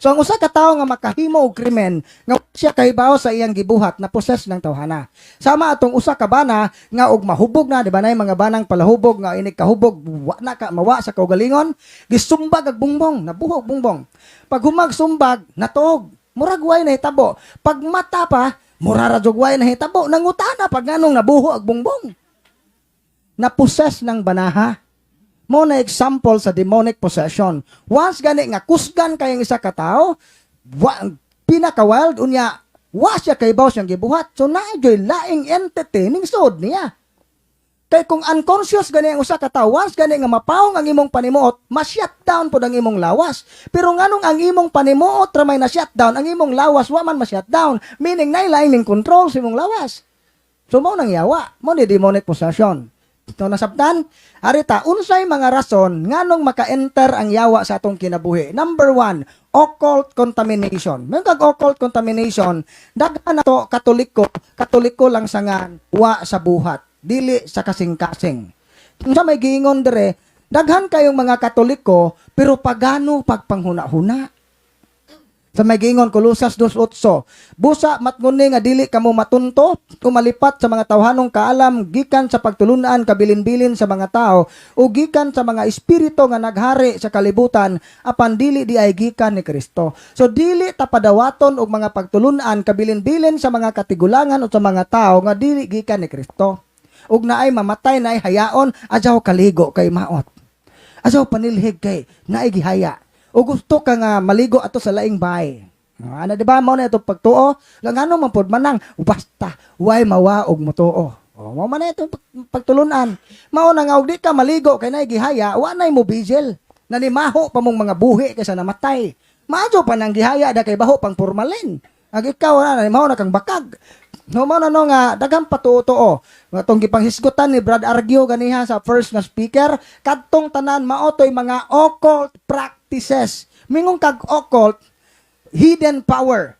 So ang usa ka tawo nga makahimo og krimen nga wa siya kahibaw sa iyang gibuhat, na possess ng tawhana. Sama atong usa ka bana nga og mahubog na, di ba, nay mga banang palahubog nga inig kahubog wa na ka mawa sa kaugalingon, gisumbag ag bungbong, nabuhog bungbong. Pag humag sumbag, natuog. Murag way nahitabo. Pag mata pa, mura ra jud way nahitabo. Nangutana pag nganong nabuho ag bungbong. Na-possess ng banaha. Mao na example sa demonic possession. Once gani nga kusgan kayang isa ka tawo, wa, pinaka wild unya, wa siya kaybaw siyang gibuhat. So naa gyud laing entity ning suod niya. Kay kung unconscious gani ang usa ka tawo, once gani nga mapawong ang imong panimuot, ma-shutdown pod ang imong lawas. Pero nganong ang imong panimuot ra may na-shutdown, ang imong lawas wa man ma-shutdown? Meaning nay laing ning control sa imong lawas. So mao nang yawa, mao ni demonic possession. So nasabtan, arita, unsay mga rason nganong maka-enter ang yawa sa atong kinabuhi? Number one, occult contamination. May kag occult contamination, daghan na to Katoliko, Katoliko lang sangan, wa sa buhat, dili sa kasing-kasing. Unsa may giingon dire, daghan kayong mga Katoliko pero pagano pagpanghuna-huna. Sa may giingon Kolosas 2:8, "Busa matnguni nga dili kamo matunto o malipat sa mga tawhanong kaalam gikan sa pagtulunan kabilin-bilin sa mga tao o gikan sa mga espiritu nga naghari sa kalibutan, apan dili di ay gikan ni Kristo." So dili ta padawaton og mga pagtulunan kabilin-bilin sa mga katigulangan o sa mga tao nga dili gikan ni Kristo. Ug naay mamatay, naay hayaon, adyaw kaligo kay maot. Adyaw panilhig kay naay gihaya. O gusto ka nga maligo ato sa laing bahay. Ano, di ba mao na ito pagtuo? Lang ano man pod manang basta way mawa og motuo. O mao man na ito pagtulunan. Mao na nga og di ka maligo kay naay gihaya, wa nay mo vigil. Nanimaho pa mong mga buhi kaysa namatay. Maadyo pa nang gihaya da kay baho pang formalin. Ag ikaw na nanimaho na kang bakag. No, mao na no nga daghang patuo-tuo. Nga tong gipanghisgutan ni Brad Argio ganiha sa first nga speaker, kadtong tanan mao toy mga occult practices. Mingon kag occult, hidden power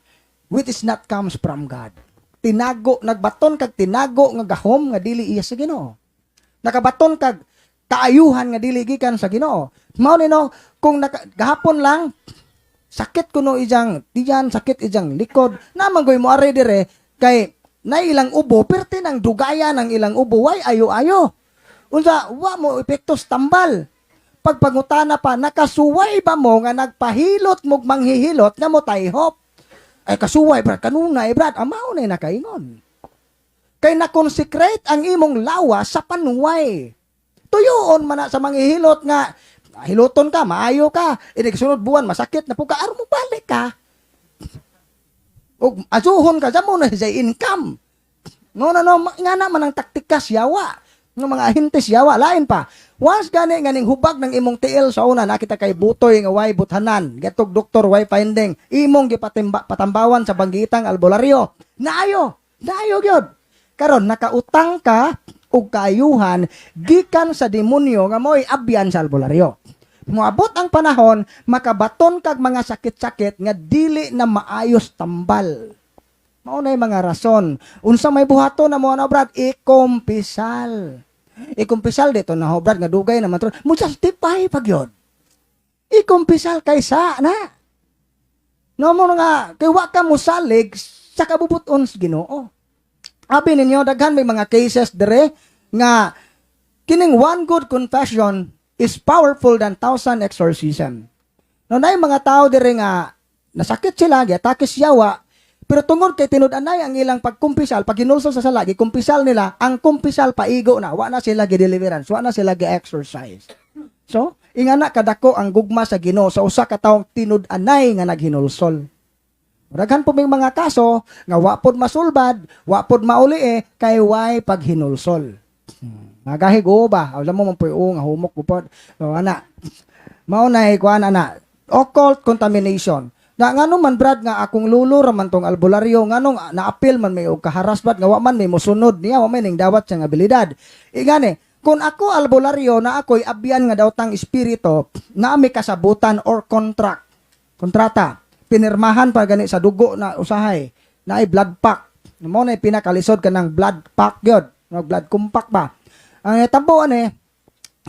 which is not comes from God. Tinago, nagbaton kag tinago nga gahom nga dili iya sa Ginoo. Nakabaton kag kaayuhan nga dili gikan sa Ginoo. Mao ni no, kung naka, gahapon lang sakit kuno ijang tiyan, sakit ijang likod, naman goy mo ari dire kay na ilang ubo, perti ng dugaya ng ilang ubo, way ayo-ayo. Unsa, wa mo epekto sa tambal. Pagpangutana pa, nakasuway ba mo nga nagpahilot mo manghihilot nga mo tayhop? Ay kasuway, brad, kanunay, brad, amaw na nakaingon. Kay na-consecrate ang imong lawas sa panuway. Tuyoon man na sa manghihilot nga hiloton ka, maayo ka, inig sunod buwan masakit na po ka, aron mo balik ka. Og asuhon ka sa mo na sa income. No, no, no, nga naman ang taktika siyawa. Ng mga ahente siyawa, lain pa. Once gani nga ning hubag ng imong tiil sa una, nakita kay butoy nga way buthanan, getog doktor way finding, imong gipatimba patambawan sa banggitang albularyo. Naayo, naayo gyud. Karon nakautang ka og kaayuhan gikan sa demonyo nga mo'y abyan sa albularyo. Moabot ang panahon, makabaton kag mga sakit-sakit nga dili na maayos tambal. Mao na mga rason. Unsa may buhaton na mo ana, brad? Ikumpisal. Ikumpisal dito na ho, brad, nga dugay naman to. Mo justify pag yun. Ikumpisal kaysa na. No mo nga kay wa ka mosalig sa kabubuton sa Ginoo. Abi ninyo, daghan may mga cases dire nga kining one good confession is powerful than thousand exorcism. No, naay mga tao dire nga nasakit sila, giatake siyawa, pero tungod kay tinud-anay ang ilang pagkumpisal, pag hinulsol sa sala, gikumpisal nila, ang kumpisal paigo na, wa na sila gi-deliverance, wa na sila gi-exorcise. So, ingana kadako ang gugma sa Ginoo sa usa ka taong tinud-anay nga naghinulsol. Daghan po may mga kaso nga wa pod masulbad, wa pod mauli eh, kay way paghinulsol. Nagahig o ba? Alam mo man po nga humok ko pod. So ana. Mao na kuan ana. Occult contamination. Na ngano man, brad, nga akong lulo ra man tong albularyo, nganong naapil man may og kaharas, brad, nga wa man may mosunod niya, wa may ning dawat siyang abilidad? Ingani, kung ako albularyo na ako'y abyan nga dawtang espiritu, na may kasabutan or contract, kontrata, pinirmahan pa gani sa dugo na usahay, na ay blood pact. Mao na pinakalisod kanang blood pact gyud, no, blood compact ba. Ang tabo ani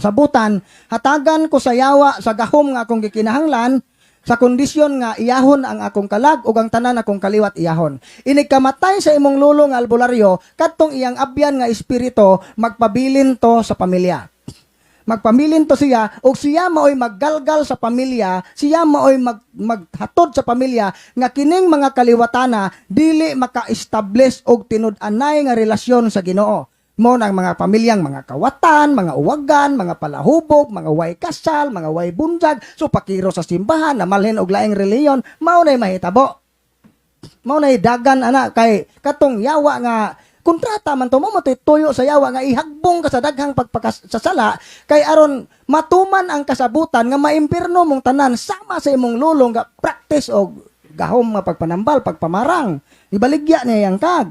sabutan, hatagan ko sa yawa sa gahom nga akong gikinahanglan. Sa kondisyon nga iyahon ang akong kalag ug ang tanan akong kaliwat iyahon. Inig kamatay sa imong lolo nga albularyo, kadtong iyang abyan nga espiritu magpabilin to sa pamilya. Magpamilin to siya ug siya maoy maggalgal sa pamilya, siya maoy maghatod sa pamilya nga kining mga kaliwatana dili maka-establish og tinud-anay nga relasyon sa Ginoo. Mo nang mga pamilyang mga kawatan, mga uwagan, mga palahubog, mga way kasal, mga way bunjag, so pakiro sa simbahan, namalhin og laing reliyon, mao nay mahitabo. Mao nay dagan ana kay katong yawa nga kontrata man to mo mo tuyo sa yawa nga ihagbong ka sa daghang pagpakasala kay aron matuman ang kasabutan nga maimpirno mong tanan sama sa imong lulong nga practice og gahom nga pagpanambal, pagpamarang. Ibaligya niya yang kag.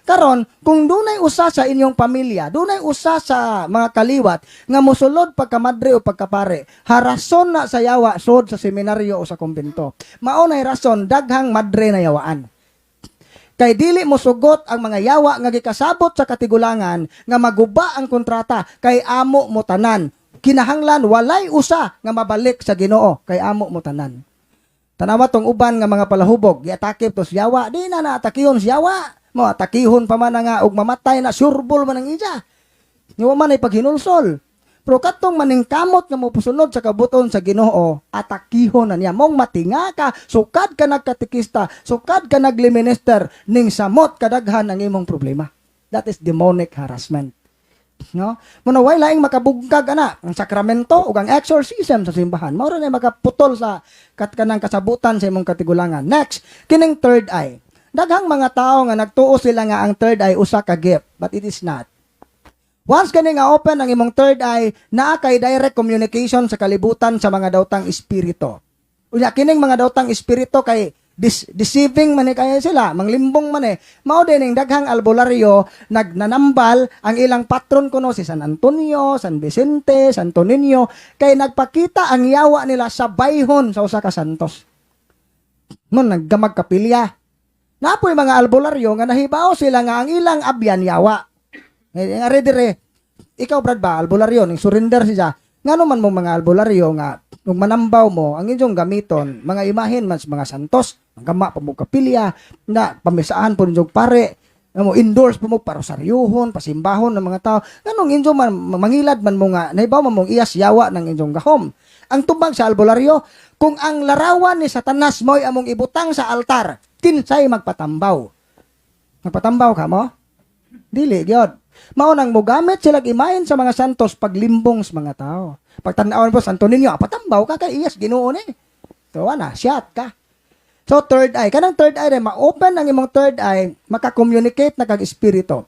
Karon, kung dunay usa sa inyong pamilya, dunay usa sa mga kaliwat nga mosulod pagkamadre o pagkapare, harason na sa yawa sod sa seminaryo o sa kumbento. Mao nay rason daghang madre na yawaan. Kay dili mo sugot ang mga yawa nga gikasabot sa katigulangan nga maguba ang kontrata kay amo mo tanan. Kinahanglan walay usa nga mabalik sa Ginoo kay amo mo tanan. Tanawa tong uban nga mga palahubog, giatake to sa yawa, di na naatakihon sa yawa. Mo atakihon pa man na nga og mamatay na, surbol man ang iya. Nga man ay paghinulsol. Pero katong maningkamot nga mopusunod sa kabuton sa Ginoo, atakihon na niya. Mong matinga ka, sukad ka nagkatikista, sukad ka nagliminister, ning samot kadaghan ang imong problema. That is demonic harassment. No? Muna way laing makabugkag ana ang sakramento ug ang exorcism sa simbahan. Mao ra na makaputol sa kat kanang kasabutan sa imong katigulangan. Next, kining third eye. Daghang mga tao nga nagtuo sila nga ang third eye usa ka gift, but it is not. Once kani nga open ang imong third eye, naa kay direct communication sa kalibutan sa mga dawtang espiritu. Unya kining mga dawtang espiritu kay deceiving man ni kaya sila, manglimbong man eh. Mao din ning daghang albularyo nagnanambal ang ilang patron kuno si San Antonio, San Vicente, Santo Niño, kay nagpakita ang yawa nila sa bayhon sa usa ka santos. Mo naggamag kapilya. Napoy mga albularyo nga nahibaw sila nga ang ilang abyan yawa. Eh, nga dire, ikaw, Brad ba, albularyo, ning surrender siya. Ngano man mo mga albularyo nga nung manambaw mo, ang inyong gamiton, mga imahen man sa mga santos, gama pa mo kapilya, na pamisaan po ninyong pare, na mo endorse po mo parosaryuhon, pasimbahon ng mga tao. Nganong inyo man mangilad man mo nga nahibaw man mong iyas yawa ng inyong gahom. Ang tubag sa albularyo, kung ang larawan ni Satanas mo'y among ibutang sa altar, kinsay magpatambaw? Magpatambaw ka mo? Dili gyud. Mao nang mogamit sila imahen sa mga santos paglimbong sa mga tao. Pagtan-awan po Santo Niño, patambaw ka kay iyas Ginoo ni. So ana, shot ka. So third eye, kanang third eye rin, ma-open ang imong third eye, maka-communicate na kag espiritu.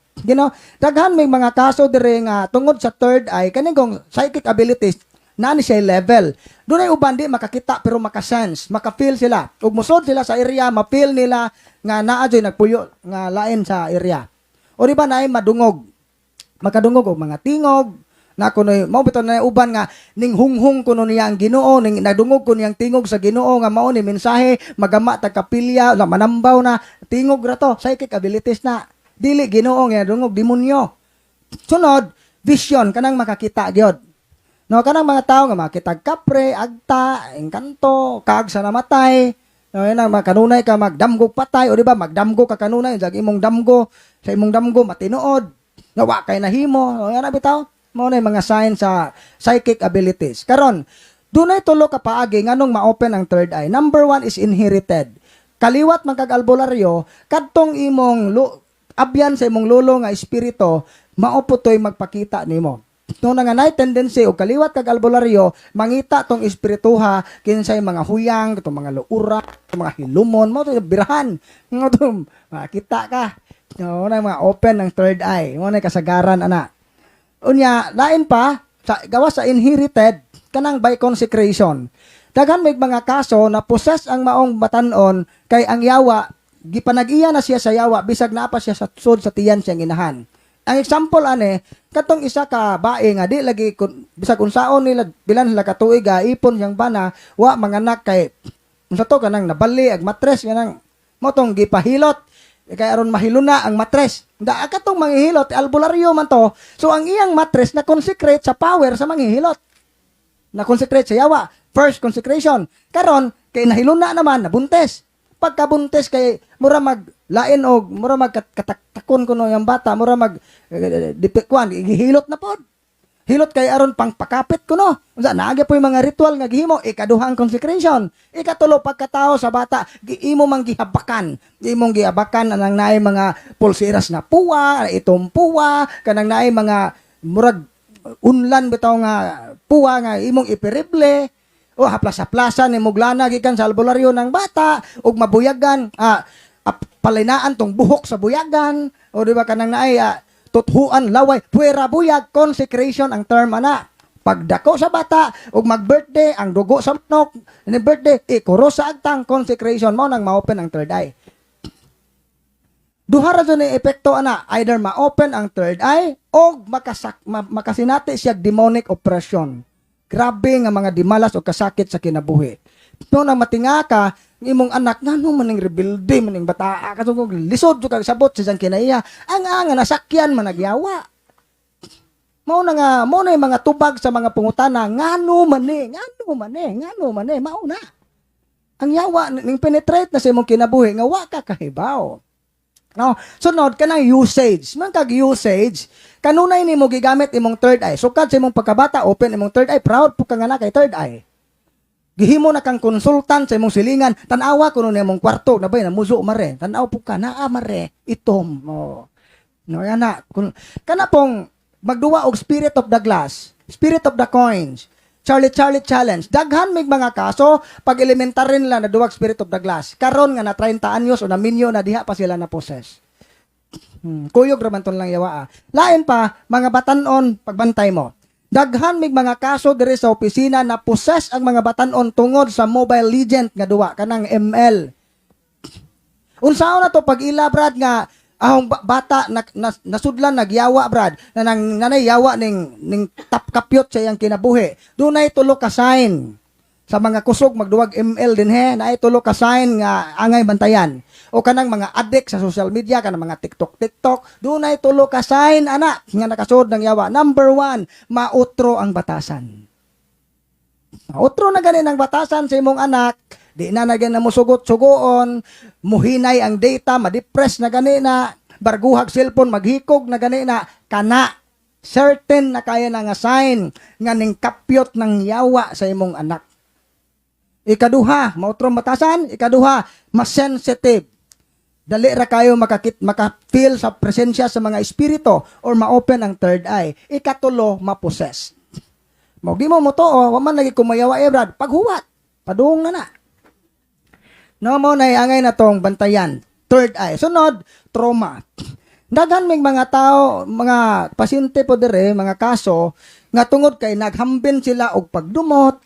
Daghan may mga kaso dire nga tungod sa third eye, kaning kong psychic abilities, naa ni siya level. Dunay uban di makakita pero makasense, maka-feel sila. Ug musod sila sa area, ma-feel nila nga naa joy nagpuyo nga lain sa area. O di ba naay madungog? Makadungog og mga tingog, na kunoy mao bitaw na uban nga ning hunghong kuno niya ang Ginoo, ning nadungog ko niyang tingog sa Ginoo nga mao ni mensahe, magama ta kapilya na manambaw na tingog ra to, psychic abilities na, dili Ginoo nga dungog, demonyo. Sunod, vision, kanang makakita gyud, no, kanang mga tao nga makita kapre, agta, engkanto, kag sa namatay, no, yan ang kanunay ka magdamgo patay, o di ba magdamgo ka kanunay jag imong damgo sa imong damgo matinuod nga wa kay nahimo, o yan na bitaw. Mao na yung mga sign sa psychic abilities. Karon, dunay tulo ka paagi nganong ma-open ang third eye. Number one is inherited. Kaliwat man kag albularyo, kadtong imong abyan sa imong lolo nga espiritu, mao po to'y magpakita nimo. No nga naay tendency og kaliwat kag albularyo, mangita tong espirituha kinsay mga huyang, tong mga luura, tong mga hilumon, mo to birahan. Ngo to makita ka. No, na mga open ng third eye. Mo na kasagaran ana. Unya, lain pa, sa, gawas sa inherited, kanang by consecration. Daghan may mga kaso na possess ang maong batanon kay ang yawa, gipanag-iya na siya sa yawa, bisag naa pa siya sa sud sa tiyan siyang inahan. Ang example ane, katong isa ka bae nga di lagi kun, bisag unsaon nila bilan sila ka tuig ah, ipon siyang bana, wa manganak kay unsa to kanang nabali ag matres kanang mo tong gipahilot kay aron mahiluna ang matres. Da katong manghihilot, albularyo man to. So ang iyang matres na consecrate sa power sa manghihilot. Na consecrate sa yawa. First consecration. Karon, Kay nahiluna naman, nabuntis. Pagkabuntis kay mura mag lain og mura mag kataktakon kuno yung bata, mura mag kuan, gihilot na pod. Hilot kay aron pang pakapit kuno. Unsa naagi po yung mga ritual nga gihimo? Ikaduhang consecration. Ikatulo, pagkatao sa bata, giimo mang gihabakan. Imong gihabakan anang naay mga pulseras nga puwa, itong puwa, kanang naay mga murag unlan bitaw nga puwa nga imong ipirible o haplas-haplasan ni muglana gikan sa albularyo ng bata ug mabuyagan, palinaan tong buhok sa buyagan o di ba kanang naay tuthuan laway puwera buyag. Consecration ang term ana. Pagdako sa bata ug mag-birthday, ang dugo sa manok ni birthday ikuro sa agtang, consecration. Mao nang ma-open ang third eye. Duha ra jud ni epekto ana, either ma-open ang third eye o makasinati siya demonic oppression. Grabe nga mga dimalas o kasakit sa kinabuhi. No nang matinga ka, ng imong anak, ngano maning rebelde maning bataa ka, lisod jud kag sabot sa iyang kinaiya. Ang nga nasakyan man nagyawa. Mao na nga, mao na yung mga tubag sa mga pangutana, ngano man ni, ngano man ni, ngano man ni, mao na. Ang yawa ning penetrate na sa imong kinabuhi nga wa ka kahibaw. No? Sunod kanang usage. Man kag usage, kanunay nimo gigamit imong third eye. Sukad sa imong pagkabata, open imong third eye, proud po ka nga na kay third eye. Gihimo na kang consultant sa imong silingan, tan-awa kuno na imong kwarto, na bay namuzo mare. Tan-aw po ka naa mare itom. Oh. No yan na. Kun, kana pong magduwa og spirit of the glass, spirit of the coins, Charlie Charlie challenge. Daghan mig mga kaso pag elementary nila na duwag spirit of the glass. Karon nga na 30 anyos o na minyo na, diha pa sila na possess. Kuyog ra man ton lang yawa. Lain pa, mga batanon, pagbantay mo. Daghan mig mga kaso diri sa opisina na possess ang mga batanon tungod sa Mobile Legend nga duwa, kanang ML. Unsaon na to pag ila, brad, nga ahong bata na, nasudlan nagyawa, brad, na nang nanay yawa ning top kapyot sa iyang kinabuhi. Dunay tulo ka sign sa mga kusog magduwag ML din he, naay tulo ka sign nga angay bantayan. O kanang mga addict sa social media, kanang mga TikTok TikTok, dunay tulo ka sign ana nga nakasud ng yawa. Number 1, mautro ang batasan. Mautro na ganin ang batasan sa imong anak, di na na mo sugot sugoon, muhinay ang data, ma-depress na gani na, barguhag cellphone, maghikog na gani na, kana, certain na kaya na nga sign nga ning kapyot ng yawa sa imong anak. Ikaduha, mautro ang batasan. Ikaduha, mas sensitive. Dali ra kayo maka-feel sa presensya sa mga espiritu or ma-open ang third eye. Ikatulo, ma-possess. Mo di mo motoo, wa man lagi kumayawa eh, brad. Paghuwat, padung na na. No mo na angay na tong bantayan. Third eye. Sunod, trauma. Daghan may mga tao, mga pasyente po dire, mga kaso nga tungod kay naghambin sila og pagdumot,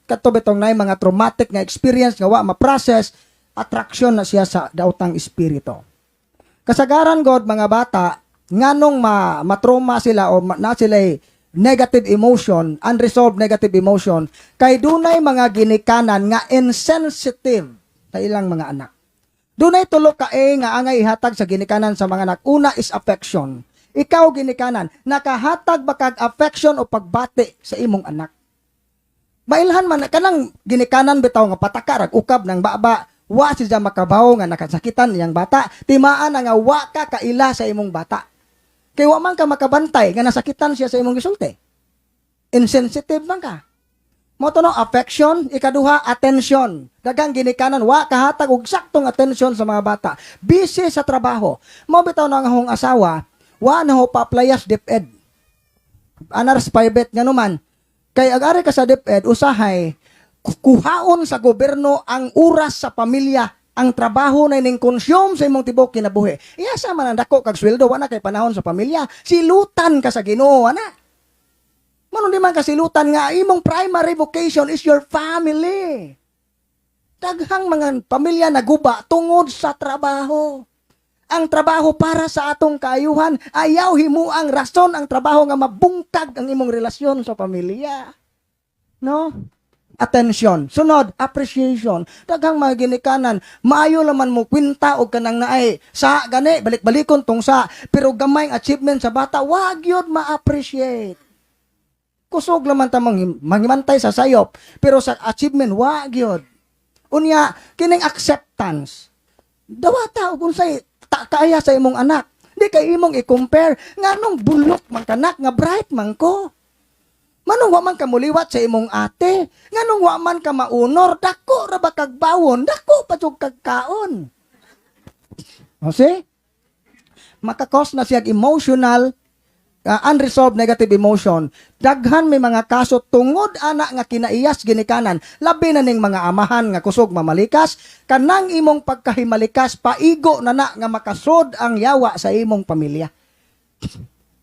kato bitong nay mga traumatic nga experience nga wa ma-process, attraction na siya sa daotang espiritu. Kasagaran god mga bata nganong ma matrauma sila o na sila negative emotion, unresolved negative emotion, kay dunay mga ginikanan nga insensitive sa ilang mga anak. Dunay tulo ka A nga angay ihatag sa ginikanan sa mga anak. Una is affection. Ikaw ginikanan, nakahatag ba kag affection o pagbati sa imong anak? Mailhan man kanang ginikanan bitaw nga pataka rag ukab ng baba, wa siya makabaw nga nakasakitan iyang bata. Timaan na nga wa ka kaila sa imong bata. Kay wa man ka makabantay nga nasakitan siya sa imong gisulti. Insensitive man ka. Mo to no, affection. Ikaduha, attention. Daghang ginikanan wa kahatag og saktong attention sa mga bata. Busy sa trabaho. Mo bitaw na ang akong asawa, wa na ho pa-apply DepEd. Anar sa private nga naman. Kay ag-ari ka sa DepEd, usahay kuhaon sa gobyerno ang oras sa pamilya, ang trabaho na ning consume sa imong tibuok kinabuhi. Iyasa man ang dako kag sweldo, wa na kay panahon sa pamilya. Silutan ka sa Ginoo ana. Mano di man kasilutan nga imong primary vocation is your family. Daghang mga pamilya naguba tungod sa trabaho. Ang trabaho para sa atong kaayuhan, ayaw himuang rason ang trabaho nga mabungkag ang imong relasyon sa pamilya. No? Attention. Sunod, appreciation. Daghang mga ginikanan, maayo laman mo kwinta og kanang naay sa gani, balik-balikon tong sa, pero gamay ang achievement sa bata, wag yun ma-appreciate. Kusog laman ta manghimantay sa sayop, pero sa achievement, wag yun. Unya, kining acceptance. Dawata og unsay ta kaya sa imong anak. Di kay imong i-compare nganong bulok man kanak nga bright man ko. Manong wa man ka muliwat sa imong ate, nganong wa man ka maunor, dako ra ba kag bawon, dako pa jud kag kaon. O see? Maka-cause na siya emotional unresolved negative emotion. Daghan may mga kaso tungod ana nga kinaiyas ginikanan, labi na ning mga amahan nga kusog mamalikas, kanang imong pagkahimalikas paigo na na nga makasod ang yawa sa imong pamilya.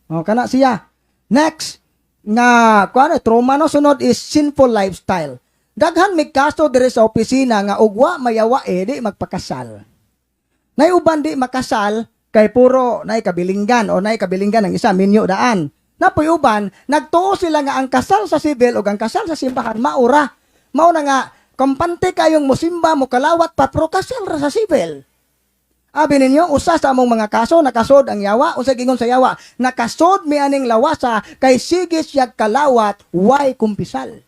O kana siya. Next nga kuan trauma, no, sunod is sinful lifestyle. Daghan may kaso diri sa opisina nga ugwa mayawa eh di magpakasal. Nay uban di makasal kay puro nay kabilinggan o nay kabilinggan ang isa minyo daan. Napoy uban nagtuo sila nga ang kasal sa civil ug ang kasal sa simbahan maura. Mao na nga kampante kayong musimba, mo kalawat pa, pero kasal ra sa civil. Abi ninyo, usa sa among mga kaso, nakasod ang yawa, unsa gingon sa yawa, nakasod mi aning lawasa kay sige siya kalawat, way kumpisal.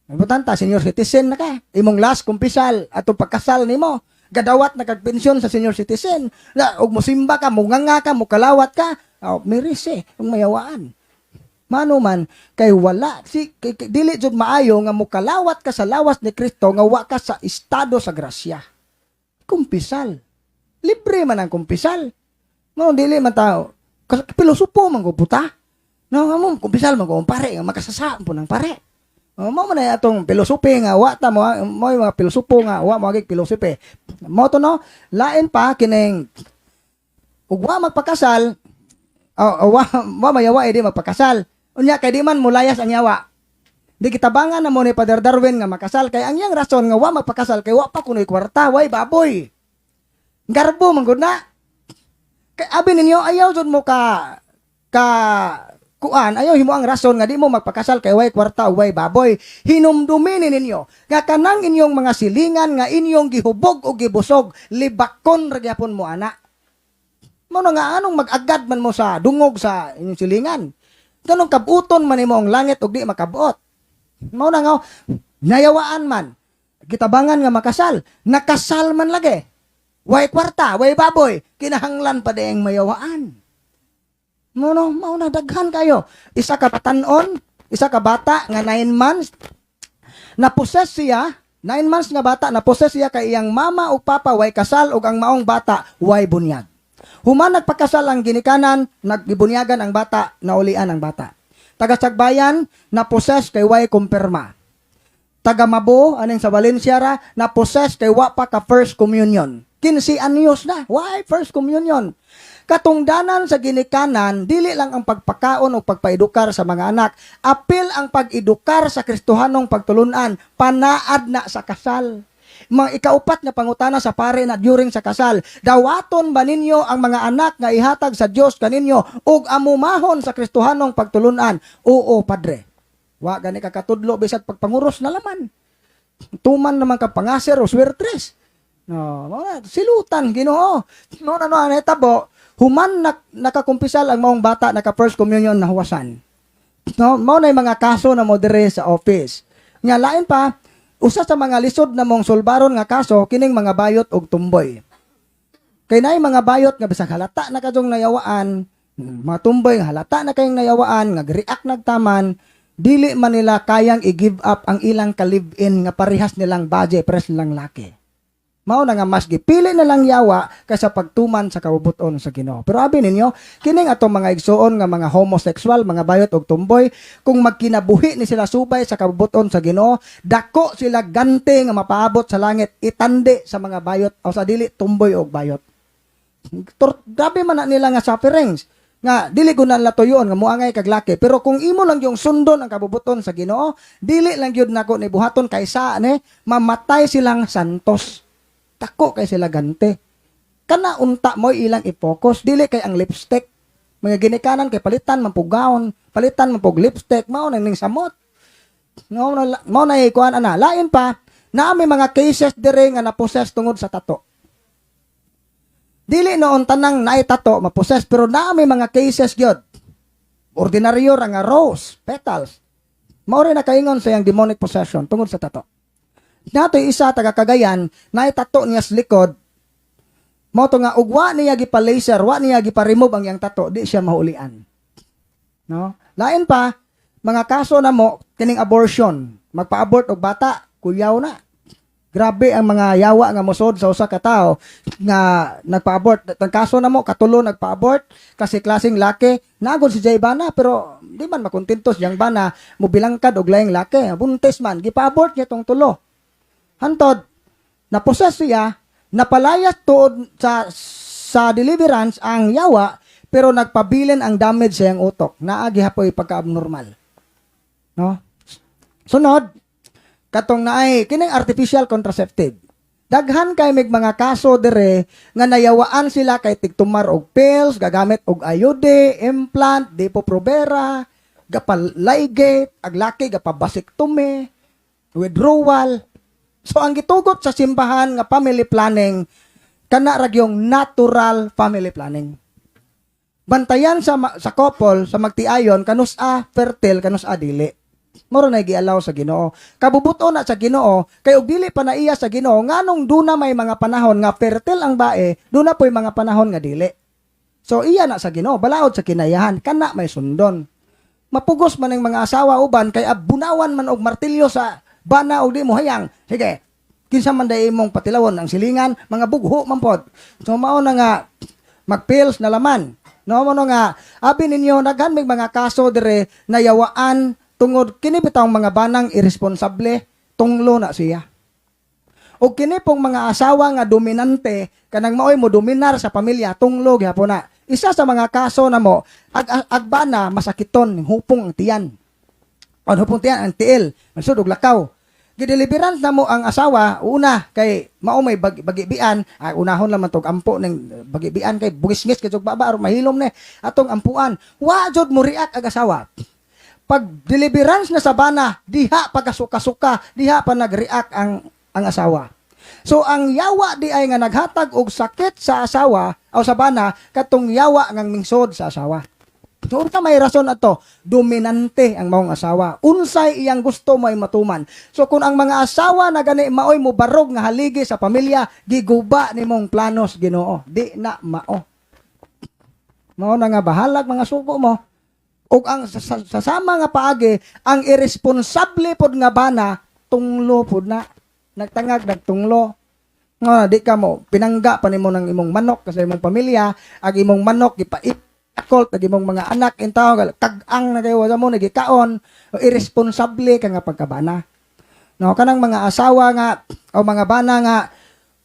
Importante, senior citizen na ka. Imong last kumpisal, atong pagkasal nimo. Gadawat na kag pensyon sa senior citizen. Na, ug musimba ka, munganga ka, mukalawat ka, oh, mirise, ug mayawaan. Mano man kay wala si kay, dili jud maayo nga mukalawat ka sa lawas ni Kristo nga wa ka sa estado sa grasya. Kumpisal. Libre man ang kumpisal. Mao dili man tao. Kasi pilosopo man ko puta. No, nga mo kumpisal man ko pare nga makasasa po ng pare. Oh, mao man na atong pilosopi nga wa ta mo mo yung mga pilosopo nga wa mo agig pilosopi. Mao to, no, lain pa kining ug wa magpakasal o wa, wa mayawa eh, di magpakasal. Unya kay di man mulayas ang yawa. Di kitabangan na mo ni Father Darwin nga makasal kay ang iyang rason nga wa magpakasal kay wa pa kunoy kwarta, way baboy. Garbo man gud na. Kay abi ninyo, ayaw jud mo ka ka kuan, ayaw himo ang rason nga di mo magpakasal kay way kwarta o way baboy. Hinumdumi ni ninyo nga kanang inyong mga silingan nga inyong gihubog o gibusog, libakon ra gyapon mo ana. Mao na nga anong mag-agad man mo sa dungog sa inyong silingan. Ganong kabuton man nimo ang langit ug di makabot. Mao na nga nayawaan man. Gitabangan nga makasal, nakasal man lagi. Way kwarta, way baboy, kinahanglan pa dieng mayawaan. Mo no, mao na daghan kayo. Isa ka batanon, isa ka bata nga 9 months na possess siya, 9 months nga bata na possess siya kay iyang mama ug papa way kasal ug ang maong bata way bunyag. Human nagpakasal ang ginikanan, nagbunyagan ang bata, naulian ang bata. Taga Sagbayan, na possess kay way kumpirma. Taga Mabo, aning sa Valencia ra, na possess kay wa pa ka first communion. 15 anyos na, why first communion? Katungdanan sa ginikanan, dili lang ang pagpakaon o pagpaedukar sa mga anak, apil ang pag-edukar sa Kristohanong pagtulunan, panaad na sa kasal. Mga ikaupat nga pangutana sa pare na during sa kasal, dawaton ba ninyo ang mga anak nga ihatag sa Dios kaninyo ug amumahon sa Kristohanong pagtulunan? Oo, padre. Wa gani ka katudlo bisag pagpanguros na laman. Tuman naman ka pangaser o swertres. No, mao na, silutan Ginoo. No na no tabo, human na, nakakumpisal ang maong bata, naka first communion, nahuwasan. No, mao na yung mga kaso na mo dire sa office. Nga lain pa, usa sa mga lisod na mong sulbaron nga kaso kining mga bayot og tumboy. Kay naay mga bayot nga bisag halata na kadtong nayawaan, mga tumboy nga halata na kayong nayawaan, nga react nagtaman, dili man nila kayang i-give up ang ilang ka-live-in nga parehas nilang baje, parehas nilang laki. Mao na nga mas gipili na lang yawa kaysa pagtuman sa kabubut-on sa Ginoo. Pero abi ninyo, kining atong mga igsuon nga mga homosexual, mga bayot og tumboy, kung magkinabuhi ni sila subay sa kabubut-on sa Ginoo, dako sila gante nga mapaabot sa langit itandi sa mga bayot o sa dili tumboy og bayot. Grabe man na nila nga sufferings nga dili ko na tuyon nga muangay kag laki, pero kung imo lang yung sundon ang kabubuton sa Ginoo, dili lang gyud nako ni buhaton kaysa ne mamatay silang santos. Dako kay sila gante. Kana unta mo ilang i-focus, dili kay ang lipstick. Mga ginikanan kay palitan man pug gown, palitan man pug lipstick, mao na ning samot. No, na mao na ikuan ana. Lain pa, naa may mga cases dire nga na-possess tungod sa tato. Dili noon tanang naay tato ma-possess, pero naa may mga cases gyud. Ordinaryo ra nga rose petals. Mao rin nakaingon sa iyang demonic possession tungod sa tato. Natoy isa taga Cagayan, naay tato niya sa likod. Mao to nga ug wa niya gipa-laser, wa niya gipa-remove ang iyang tato, di siya mahulian. No? Lain pa, mga kaso na mo kining abortion, magpa-abort og bata, kuyaw na. Grabe ang mga yawa nga mosod sa usa ka tawo nga nagpa-abort. Ang kaso na mo, katulo nagpa-abort kasi klaseng laki. Nagod si Jay Bana, pero di man makontento siyang bana, mobilangkad og laing laki. Buntis man, gipa-abort niya tong tulo. Hantod, na-possess siya, napalayas tuod sa deliverance ang yawa, pero nagpabilin ang damage sa iyang utok. Naa gihapoy pagka-abnormal. No? Sunod, katong naay kining artificial contraceptive. Daghan kay mig mga kaso dire nga nayawaan sila kay tigtumar og pills, gagamit og IUD, implant, Depo-Provera, gapa-ligate, ag laki gapa-vasectomy, withdrawal. So ang gitugot sa simbahan nga family planning, kana ra gyung natural family planning. Bantayan sa couple sa magtiayon kanus-a fertile, kanus-a dili. Moro na gialaw sa Ginoo. Kabubuto na sa Ginoo kay og dili pa na iya sa Ginoo, nganong duna may mga panahon nga fertile ang bae, duna po'y mga panahon nga dili? So iya na sa Ginoo, balaod sa kinayahan, kana may sundon. Mapugos man ang mga asawa uban kay abunawan man og martilyo sa bana og di mo hayang. Sige, kinsa man day imong patilawon ang silingan, mga bugho man pod. So mao na nga magpills na laman. No, mo no nga abi ninyo, daghan may mga kaso dire nayawaan tungod kini bitawng mga banang irresponsable, tunglo na siya. O kini pong mga asawa nga dominante, kanang maoy mo dominar sa pamilya, tunglo gihapon na. Isa sa mga kaso na mo, ag bana masakiton, hupong ang tiyan. Ang hupong tiyan, ang tiil, magsud og lakaw. Gideliverance na mo ang asawa, una, kay mao may bagibian, unahon lang man tog ampo ng bagibian kay bugisngis kay baba aron mahilom ni atong ampuan. Wa jud mo react ag asawa. Pag deliverance na sa bana, diha pagkasuka-suka, diha pa nag-react ang asawa. So ang yawa di ay nga naghatag og sakit sa asawa o sa bana, katong yawa ngang mingsod sa asawa. So unsa may rason ato? Dominante ang maong asawa. Unsay iyang gusto may matuman. So kung ang mga asawa na gani maoy mo barog nga haligi sa pamilya, giguba nimong planos Ginoo. Di na mao. Mao na nga bahalag mga suko mo. Ug ang sa sama nga paagi, ang irresponsable pod nga bana, tunglo pod na. Nagtangag nagtunglo. Nga di ka mo pinangga pa nimo ng imong manok kasi imong pamilya, ag imong manok gipa-cult ag imong mga anak intaw kag-ang na kayo mo nagikaon, irresponsable ka nga pagkabana. No, kanang mga asawa nga o mga bana nga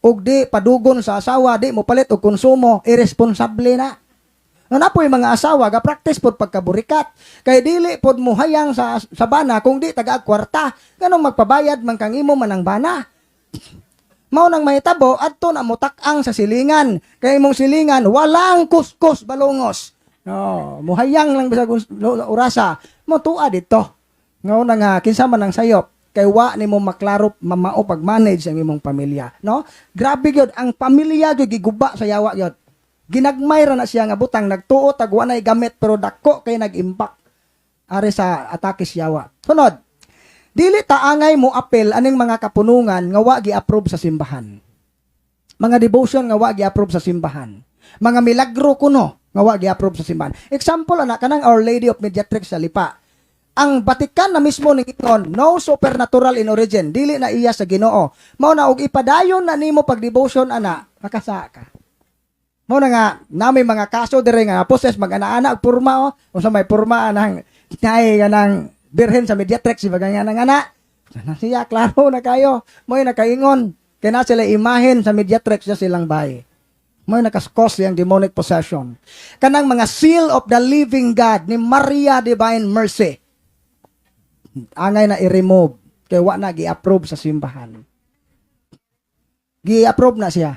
og di padugon sa asawa, di mo palit og konsumo, irresponsable na. No, na po'y mga asawa ga practice pod pagkaburikat. Kay dili pod mo hayang sa bana kung di taga kwarta. Nganong magpabayad man kang imo man ang bana? Mao nang mahitabo adto na motak-ang sa silingan. Kay imong silingan walang kuskus balungos. No, muhayang lang bisag orasa. Mo tuwa dito. Ngao na nga kinsa man ang sayop kay wa nimo maklaro mamao pag-manage ang imong pamilya, no? Grabe gyud ang pamilya gyud, giguba sa yawa gyud. Ginagmay ra na siya nga butang, nagtuo tag wa nay gamit, pero dako kay nag-impact ari sa atake sa yawa. Sunod, dili taangay mo apel aning mga kapunungan nga wa gi-approve sa simbahan. Mga devotion nga wa gi-approve sa simbahan. Mga milagro kuno nga wa gi-approve sa simbahan. Example ana, kanang Our Lady of Mediatrix sa Lipa. Ang Vatican na mismo ning ingon, no supernatural in origin, dili na iya sa Ginoo. Mao na og ipadayon na nimo pag devotion ana, makasa ka. Mao na nga nami mga kaso dire nga possess mag-ana-ana og porma, oh. Unsa may porma anang naay kanang Birhen sa Mediatrix, ba nga nang ana? Na siya klaro na kayo. Mo'y nakaingon kay na sila imahen sa Mediatrix sa silang bahay. Mo'y nakaskos siyang demonic possession. Kanang mga seal of the living God ni Maria Divine Mercy. Angay na i-remove kay wa na gi-approve sa simbahan. Gi-approve na siya.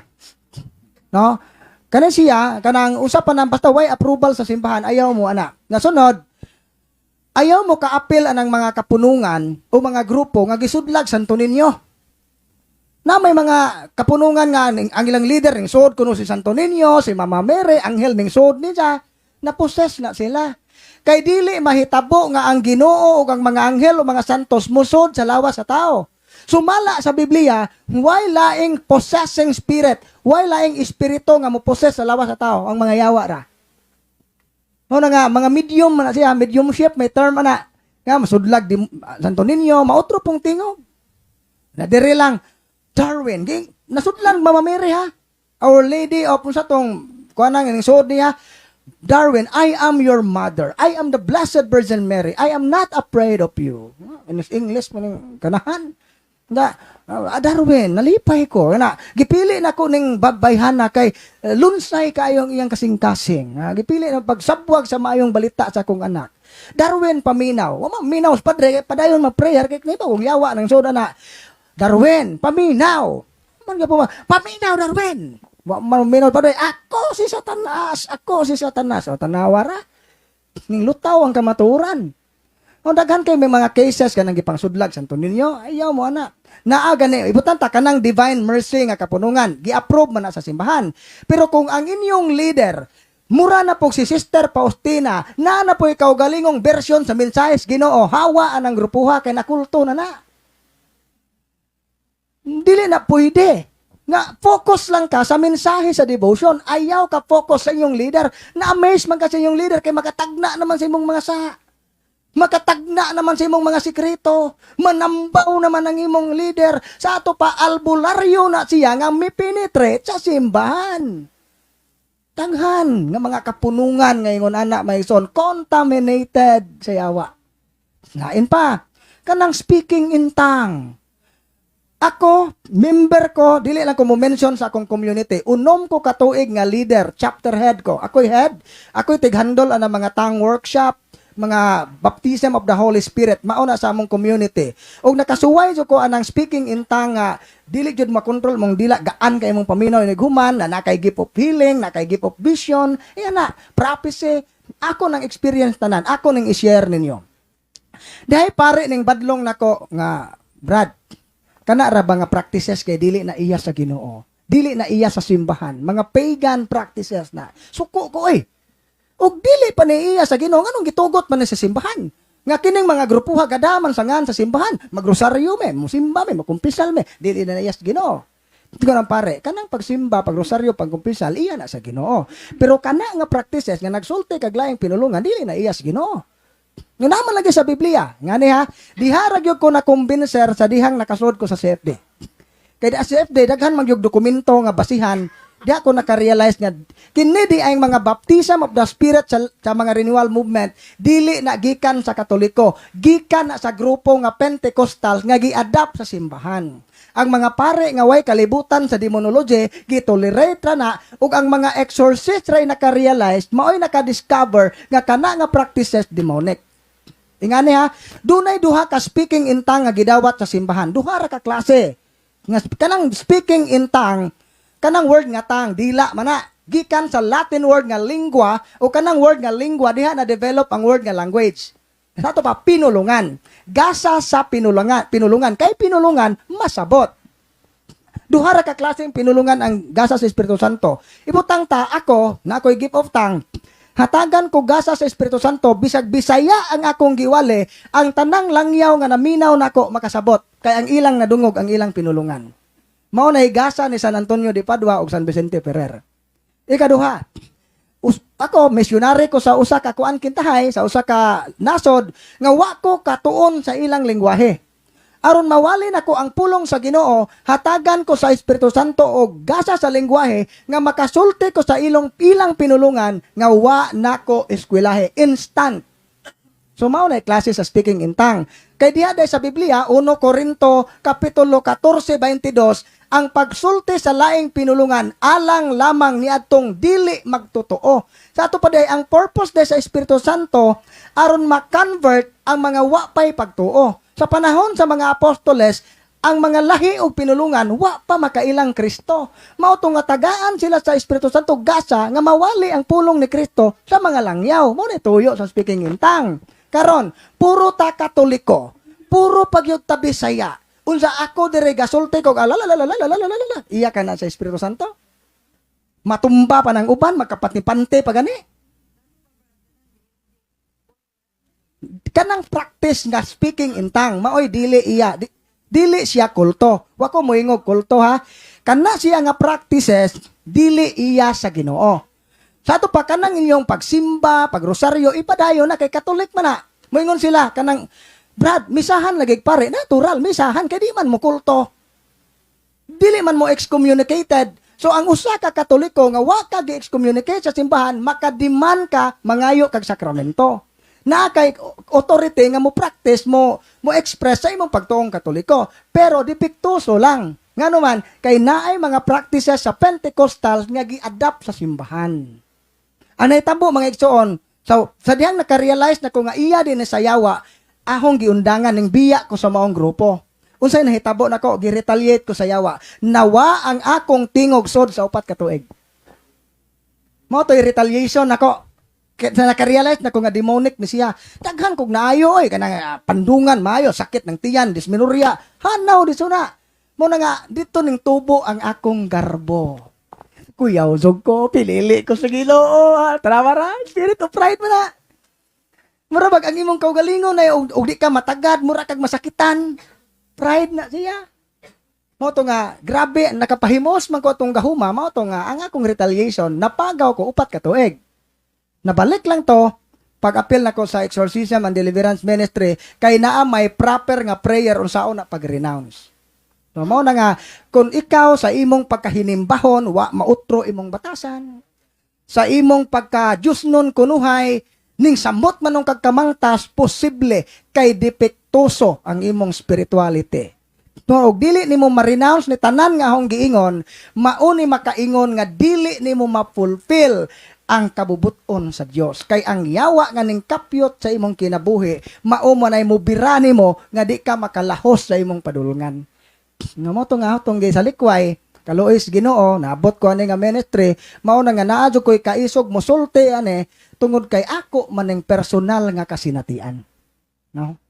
No? Kanan siya, kanang usa pa nang basta way approval sa simbahan, ayaw mo ana. Nasunod, ayaw mo kaapil anang mga kapunungan o mga grupo nga gisudlag Santo Niño. Na may mga kapunungan nga ang ilang leader ning suod kuno si Santo Niño, si Mama Mary, anghel ning suod niya, na possess na sila. Kay dili mahitabo nga ang Ginoo ug ang mga anghel o mga santos musod sa lawas sa tao. Sumala sa Biblia, way laing possessing spirit, way laing espiritu nga mo possess sa lawas sa tao, ang mga yawa ra. Mao na nga mga medium man na siya, mediumship may term ana. Nga masudlag di Santo Niño, maotro pong tingog. Na dire lang Darwin, ging nasudlan Mama Mary ha. Our Lady of unsa tong kuan nang ining suod niya. "Darwin, I am your mother. I am the Blessed Virgin Mary. I am not afraid of you." In English man yung kanahan. Na, "Darwin, nalipay ko. Na, gipili na ko ning babayhana kay lunsay kayong iyang kasing-kasing. Gipili na pagsabwag sa maayong balita sa akong anak. Darwin, paminaw." Wa man minaw sa padre, padayon ma-prayer kay kini kung yawa nang soda na. "Darwin, paminaw." Man po paminaw, Darwin. Wa man minaw padre, "Ako si Satanas, ako si Satanas." O tanawa ra. Ning lutaw ang kamatuoran. O daghan kay may mga cases kanang gipangsudlag Santo Niño, ayaw mo ana. Naa gani, ibutan ta kanang Divine Mercy nga kapunungan, gi-approve man na sa simbahan. Pero kung ang inyong leader mura na po si Sister Faustina, na po ikaw galingong version sa mensahe sa Ginoo, hawa ang grupuha kay nakulto na na. Dili na pwede. Nga focus lang ka sa mensahe sa devotion, ayaw ka focus sa inyong leader. Na-amaze man ka sa inyong leader kay makatagna naman sa imong mga saha. Makatagna naman sa imong mga sikreto. Manambaw naman ang imong leader. Sa ato pa, albularyo na siya nga mi-penetrate sa simbahan. Daghan nga mga kapunungan ngayon anak maison contaminated sa yawa. Lain pa, kanang speaking in tongue. Ako, member ko, dili lang ko mo mention sa akong community. 6 ko katuig nga leader, chapter head ko. Ako'y head, ako'y tig-handle ana mga tongue workshop, mga baptism of the Holy Spirit, mao na sa among community. Og nakasuway jud ko anang speaking in tongue nga dili jud makontrol mong dila, gaan kay mong paminaw inighuman, na nakay gift of healing, nakay gift of vision, iyan na, prophecy. Ako nang experience tanan, ako nang i-share ninyo. Dahil pare ning badlong nako nga, "Brad, kana ra ba nga practices kay dili na iya sa Ginoo. Dili na iya sa simbahan. Mga pagan practices na." Suko ko eh. Og dili pa ni iya sa Ginoo, nganong gitugot man ni sa simbahan? Nga kining mga grupuha gadaman sa ngan sa simbahan, magrosaryo me, musimba me, makumpisal me, dili na iya sa Ginoo. Ko ng pare, kanang pagsimba, pagrosaryo, pagkumpisal, iya na sa Ginoo. Pero kana nga practices nga nagsulti kag laing pinulungan, dili na iya sa Ginoo. Nga naman lagi sa Biblia. Nga ni ha, diha ra gyud ko na kumbinser sa dihang nakasud ko sa CFD. Kay sa CFD daghan man gyud dokumento nga basihan, diha ko naka-realize nga kini di ang mga baptism of the Spirit sa mga renewal movement dili na gikan sa Katoliko, gikan na sa grupo nga Pentecostal nga gi-adapt sa simbahan. Ang mga pare nga way kalibutan sa demonology gitolerate ra na ug ang mga exorcist ray naka-realize, maoy naka-discover nga kana nga practices demonic. Ingani ha, dunay duha ka speaking in tongue nga gidawat sa simbahan. Duha ra ka klase. Nga kanang speaking in tongue, kanang word nga tongue, dila man na. Gikan sa Latin word nga lingua o kanang word nga lingua diha na develop ang word nga language. Sa ato pa pinulungan. Gasa sa pinulungan, pinulungan kay pinulungan masabot. Duha ra ka klaseng pinulungan ang gasa sa Espiritu Santo. Ibutang ta ako, na ako'y gift of tongue, hatagan ko gasa sa Espiritu Santo, bisag Bisaya ang akong giwali, ang tanang langyaw nga naminaw nako makasabot kay ang ilang nadungog ang ilang pinulungan. Mao na gasa ni San Antonio de Padua ug San Vicente Ferrer. Ikaduha, ako missionary ko sa usa ka kuan kintahay, sa usa ka nasod nga wa ko katuon sa ilang lingwahe. Aron mawali nako ang pulong sa Ginoo, hatagan ko sa Espiritu Santo og gasa sa lingwahe nga makasulti ko sa ilong ilang pinulungan nga wa nako eskwelahe instant. So mao na klase sa speaking in tongue. Kay diha day sa Biblia, 1 Corinto kapitulo 14:22, ang pagsulti sa laing pinulungan alang lamang niadtong dili magtotoo. Sa ato pa day ang purpose day sa Espiritu Santo aron ma-convert ang mga wa pay pagtuo. Sa panahon sa mga apostoles, ang mga lahi og pinulungan wa pa makailang Kristo. Mao to nga tagaan sila sa Espiritu Santo gasa nga mawali ang pulong ni Kristo sa mga langyaw. Mao ni tuyo sa speaking in tongue. Karon, puro ta Katoliko, puro pagyud ta Bisaya. Unsa ako dire gasulti ko alalalalalalalalala. Iya ka na sa Espiritu Santo. Matumba pa ng uban, magkapat ni pante pa gani. Kanang practice nga speaking in tongue, maoy dili iya. Di, Dili siya kulto. Wa ko moingog kulto ha. Kana siya nga practices dili iya sa Ginoo. Sa ato pa, kanang inyong pagsimba, pagrosaryo, ipadayon na kay Katolik man na. Moingon sila kanang, "Brad, misahan lagi pare." Natural, misahan kay di man mo kulto. Dili man mo excommunicated. So ang usa ka Katoliko nga wa ka gi-excommunicate sa simbahan, makadiman ka mangayo kag sakramento. Naa kay authority nga mo practice mo, mo express sa imong pagtuong Katoliko. Pero depektuso lang. Ngano man kay naay mga practices sa Pentecostal nga gi-adapt sa simbahan. Anay tabo, mga igsoon. So sa dihang naka-realize na ko nga iya din sa yawa, ahong giundangan ning biya ko sa maong grupo. Unsay nahitabo nako, gi-retaliate ko sa yawa. Nawa ang akong tingog sod sa 4 ka tuig. Mao to'y retaliation nako. Kaya sa naka-realize na ko nga demonic ni siya. Daghan kog naayo oy, kanang pandungan maayo, sakit ng tiyan, dysmenorrhea. Hanaw di na. Mao na nga dito ning tubo ang akong garbo. Kuyaw zog ko, pinili ko sa Ginoo. Ah, tara ra, spirit of pride mo na. Mura bag ang imong kaugalingon na og di ka matagad, mura kag masakitan. Pride na siya. Mao to nga grabe nakapahimos man ko atong gahuma, mao to nga ang akong retaliation, napagaw ko 4 ka tuig. Nabalik lang to pag-apil nako sa Exorcism and Deliverance Ministry kay naa may proper nga prayer unsaon na pag-renounce. So mao na nga kung ikaw sa imong pagkahinimbahon wa mautro imong batasan, sa imong pagka Diyosnon kunuhay ning samot man kag kamangtas, posible kay depektuso ang imong spirituality. No, og dili nimo ma-renounce ni tanan nga akong giingon, mauni makaingon nga dili nimo ma-fulfill ang kabubuton sa Dios. Kay ang yawa nga ning kapyot sa imong kinabuhi, mao man ay mubira nimo nga di ka makalahos sa imong padulngan. Nga mao to nga atong salikway, kaluoy sa Ginoo, naabot ko ani nga ministry, mao na nga naa jud ko'y kaisog mosulti ani tungod kay ako maning personal nga kasinatian. No?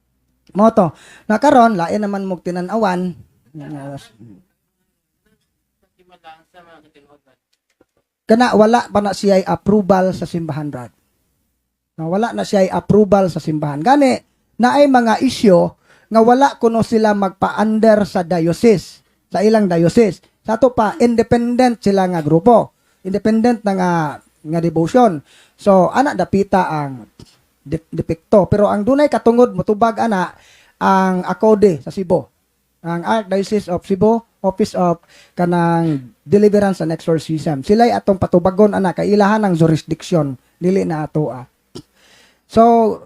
Mao to. Na karon lain naman mog tinan-awan. Sa mga katinuodan. Kana wala pa na siya approval sa simbahan, Brad. No, wala na siya approval sa simbahan. Gani naay mga isyu nga wala kuno sila magpa-under sa diocese, sa ilang diocese. Sa ato pa, independent sila nga grupo. Independent na nga devotion. So ana dapita ang depekto, pero ang dunay katungod motubag ana ang ACODE sa Cebu. Ang Archdiocese of Cebu, Office of kanang Deliverance and Exorcism. Sila'y atong patubagon ana kay ilahan ang jurisdiction, dili na ato ah. So,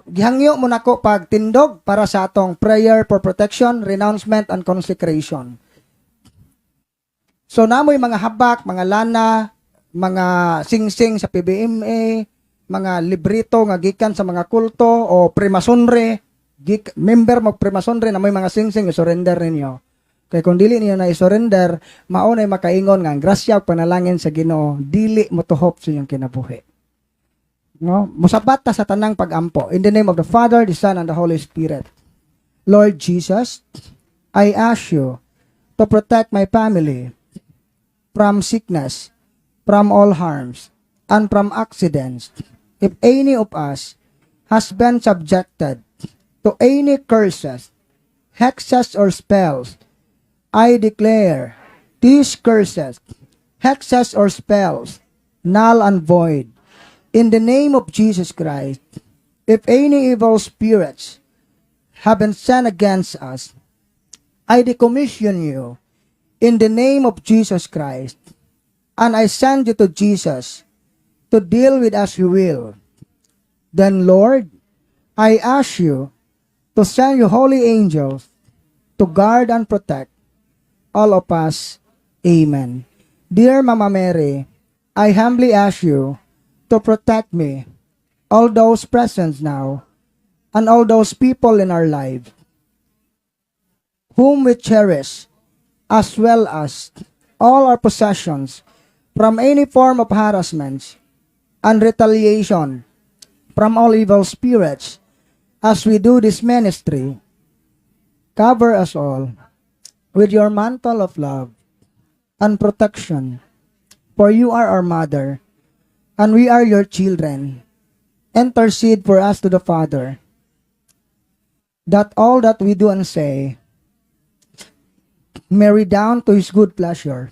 gihangyo mo nako pagtindog para sa atong prayer for protection, renouncement and consecration. So, namoy mga habak, mga lana, mga singsing sa PBMA, mga librito nga gikan sa mga kulto o Freemasonry, member mag Freemasonry na may mga singsing, i-surrender ninyo. Kay kung dili niyo na i-surrender, mao nay makaingon nga ang grasya ug panalangin sa Ginoo dili motuhop sa inyong kinabuhi. No? Musabat ta sa tanang pagampo. In the name of the Father, the Son, and the Holy Spirit. Lord Jesus, I ask you to protect my family from sickness, from all harms, and from accidents. If any of us has been subjected to any curses, hexes, or spells, I declare these curses, hexes, or spells null and void. In the name of Jesus Christ, if any evil spirits have been sent against us, I decommission you in the name of Jesus Christ, and I send you to Jesus to deal with as you will. Then, Lord, I ask you to send your holy angels to guard and protect all of us. Amen. Dear Mama Mary, I humbly ask you to protect me, all those present now, and all those people in our lives whom we cherish, as well as all our possessions, from any form of harassment and retaliation from all evil spirits as we do this ministry. Cover us all with your mantle of love and protection, for you are our mother, and we are your children. Intercede for us to the Father, that all that we do and say May redound to His good pleasure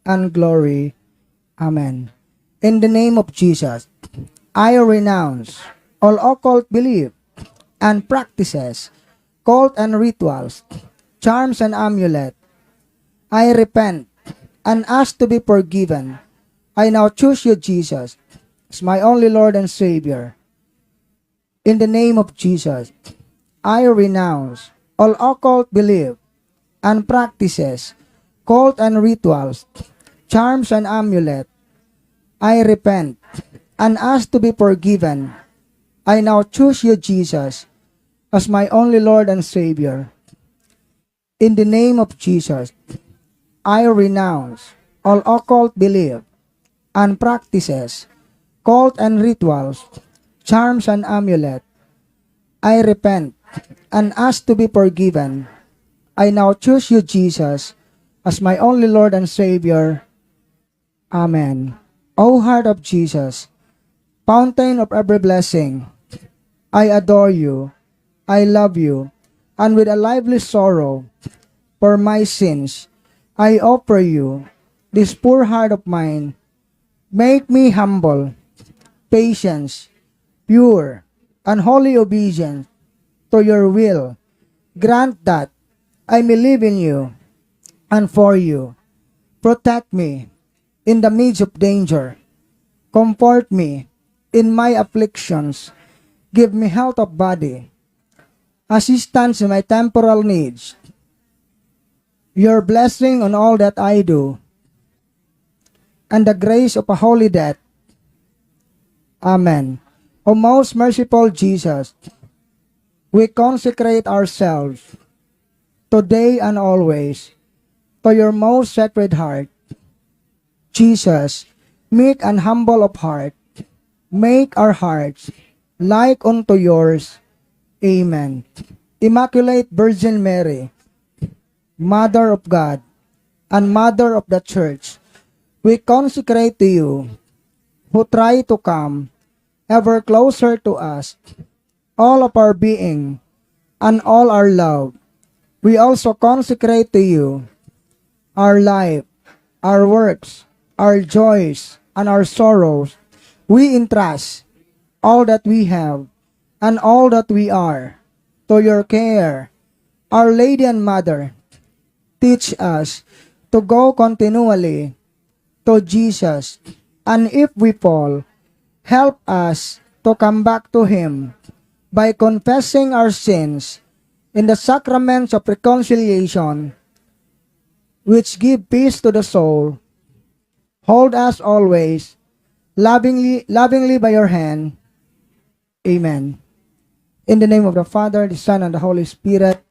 and glory. Amen. In the name of Jesus, I renounce all occult belief and practices, cult and rituals, charms and amulet. I repent and ask to be forgiven. I now choose you, Jesus, as my only Lord and Savior. In the name of Jesus, I renounce all occult belief and practices, cult and rituals, charms and amulet. I repent and ask to be forgiven. I now choose you, Jesus, as my only Lord and Savior. In the name of Jesus, I renounce all occult belief and practices, cult and rituals, charms and amulet. I repent and ask to be forgiven. I now choose you, Jesus, as my only Lord and Savior. Amen. O heart of Jesus, fountain of every blessing, I adore you, I love you, and with a lively sorrow for my sins, I offer you this poor heart of mine. Make me humble, patient, pure, and wholly obedient to your will. Grant that I may live in you and for you. Protect me in the midst of danger. Comfort me in my afflictions. Give me health of body, assistance in my temporal needs, your blessing on all that I do, and the grace of a holy death. Amen. O most merciful Jesus, we consecrate ourselves today and always to your most sacred heart. Jesus, meek and humble of heart, make our hearts like unto yours. Amen. Immaculate Virgin Mary, Mother of God and Mother of the Church, we consecrate to you who try to come ever closer to us, all of our being and all our love. We also consecrate to you our life, our works, our joys, and our sorrows. We entrust all that we have and all that we are to your care. Our Lady and Mother, teach us to go continually to Jesus, and if we fall, help us to come back to Him by confessing our sins in the sacraments of reconciliation, which give peace to the soul. Hold us always lovingly, lovingly by your hand. Amen. In the name of the Father, the Son, and the Holy Spirit.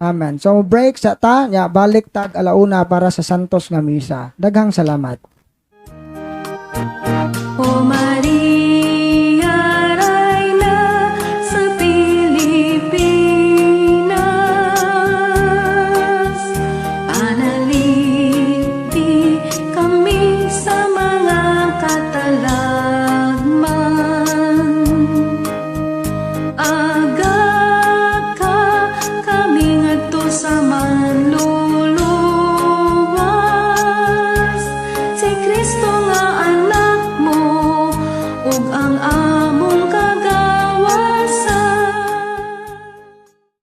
Amen. So break sa ta, nya balik tag alauna para sa Santos nga Misa. Daghang salamat. O my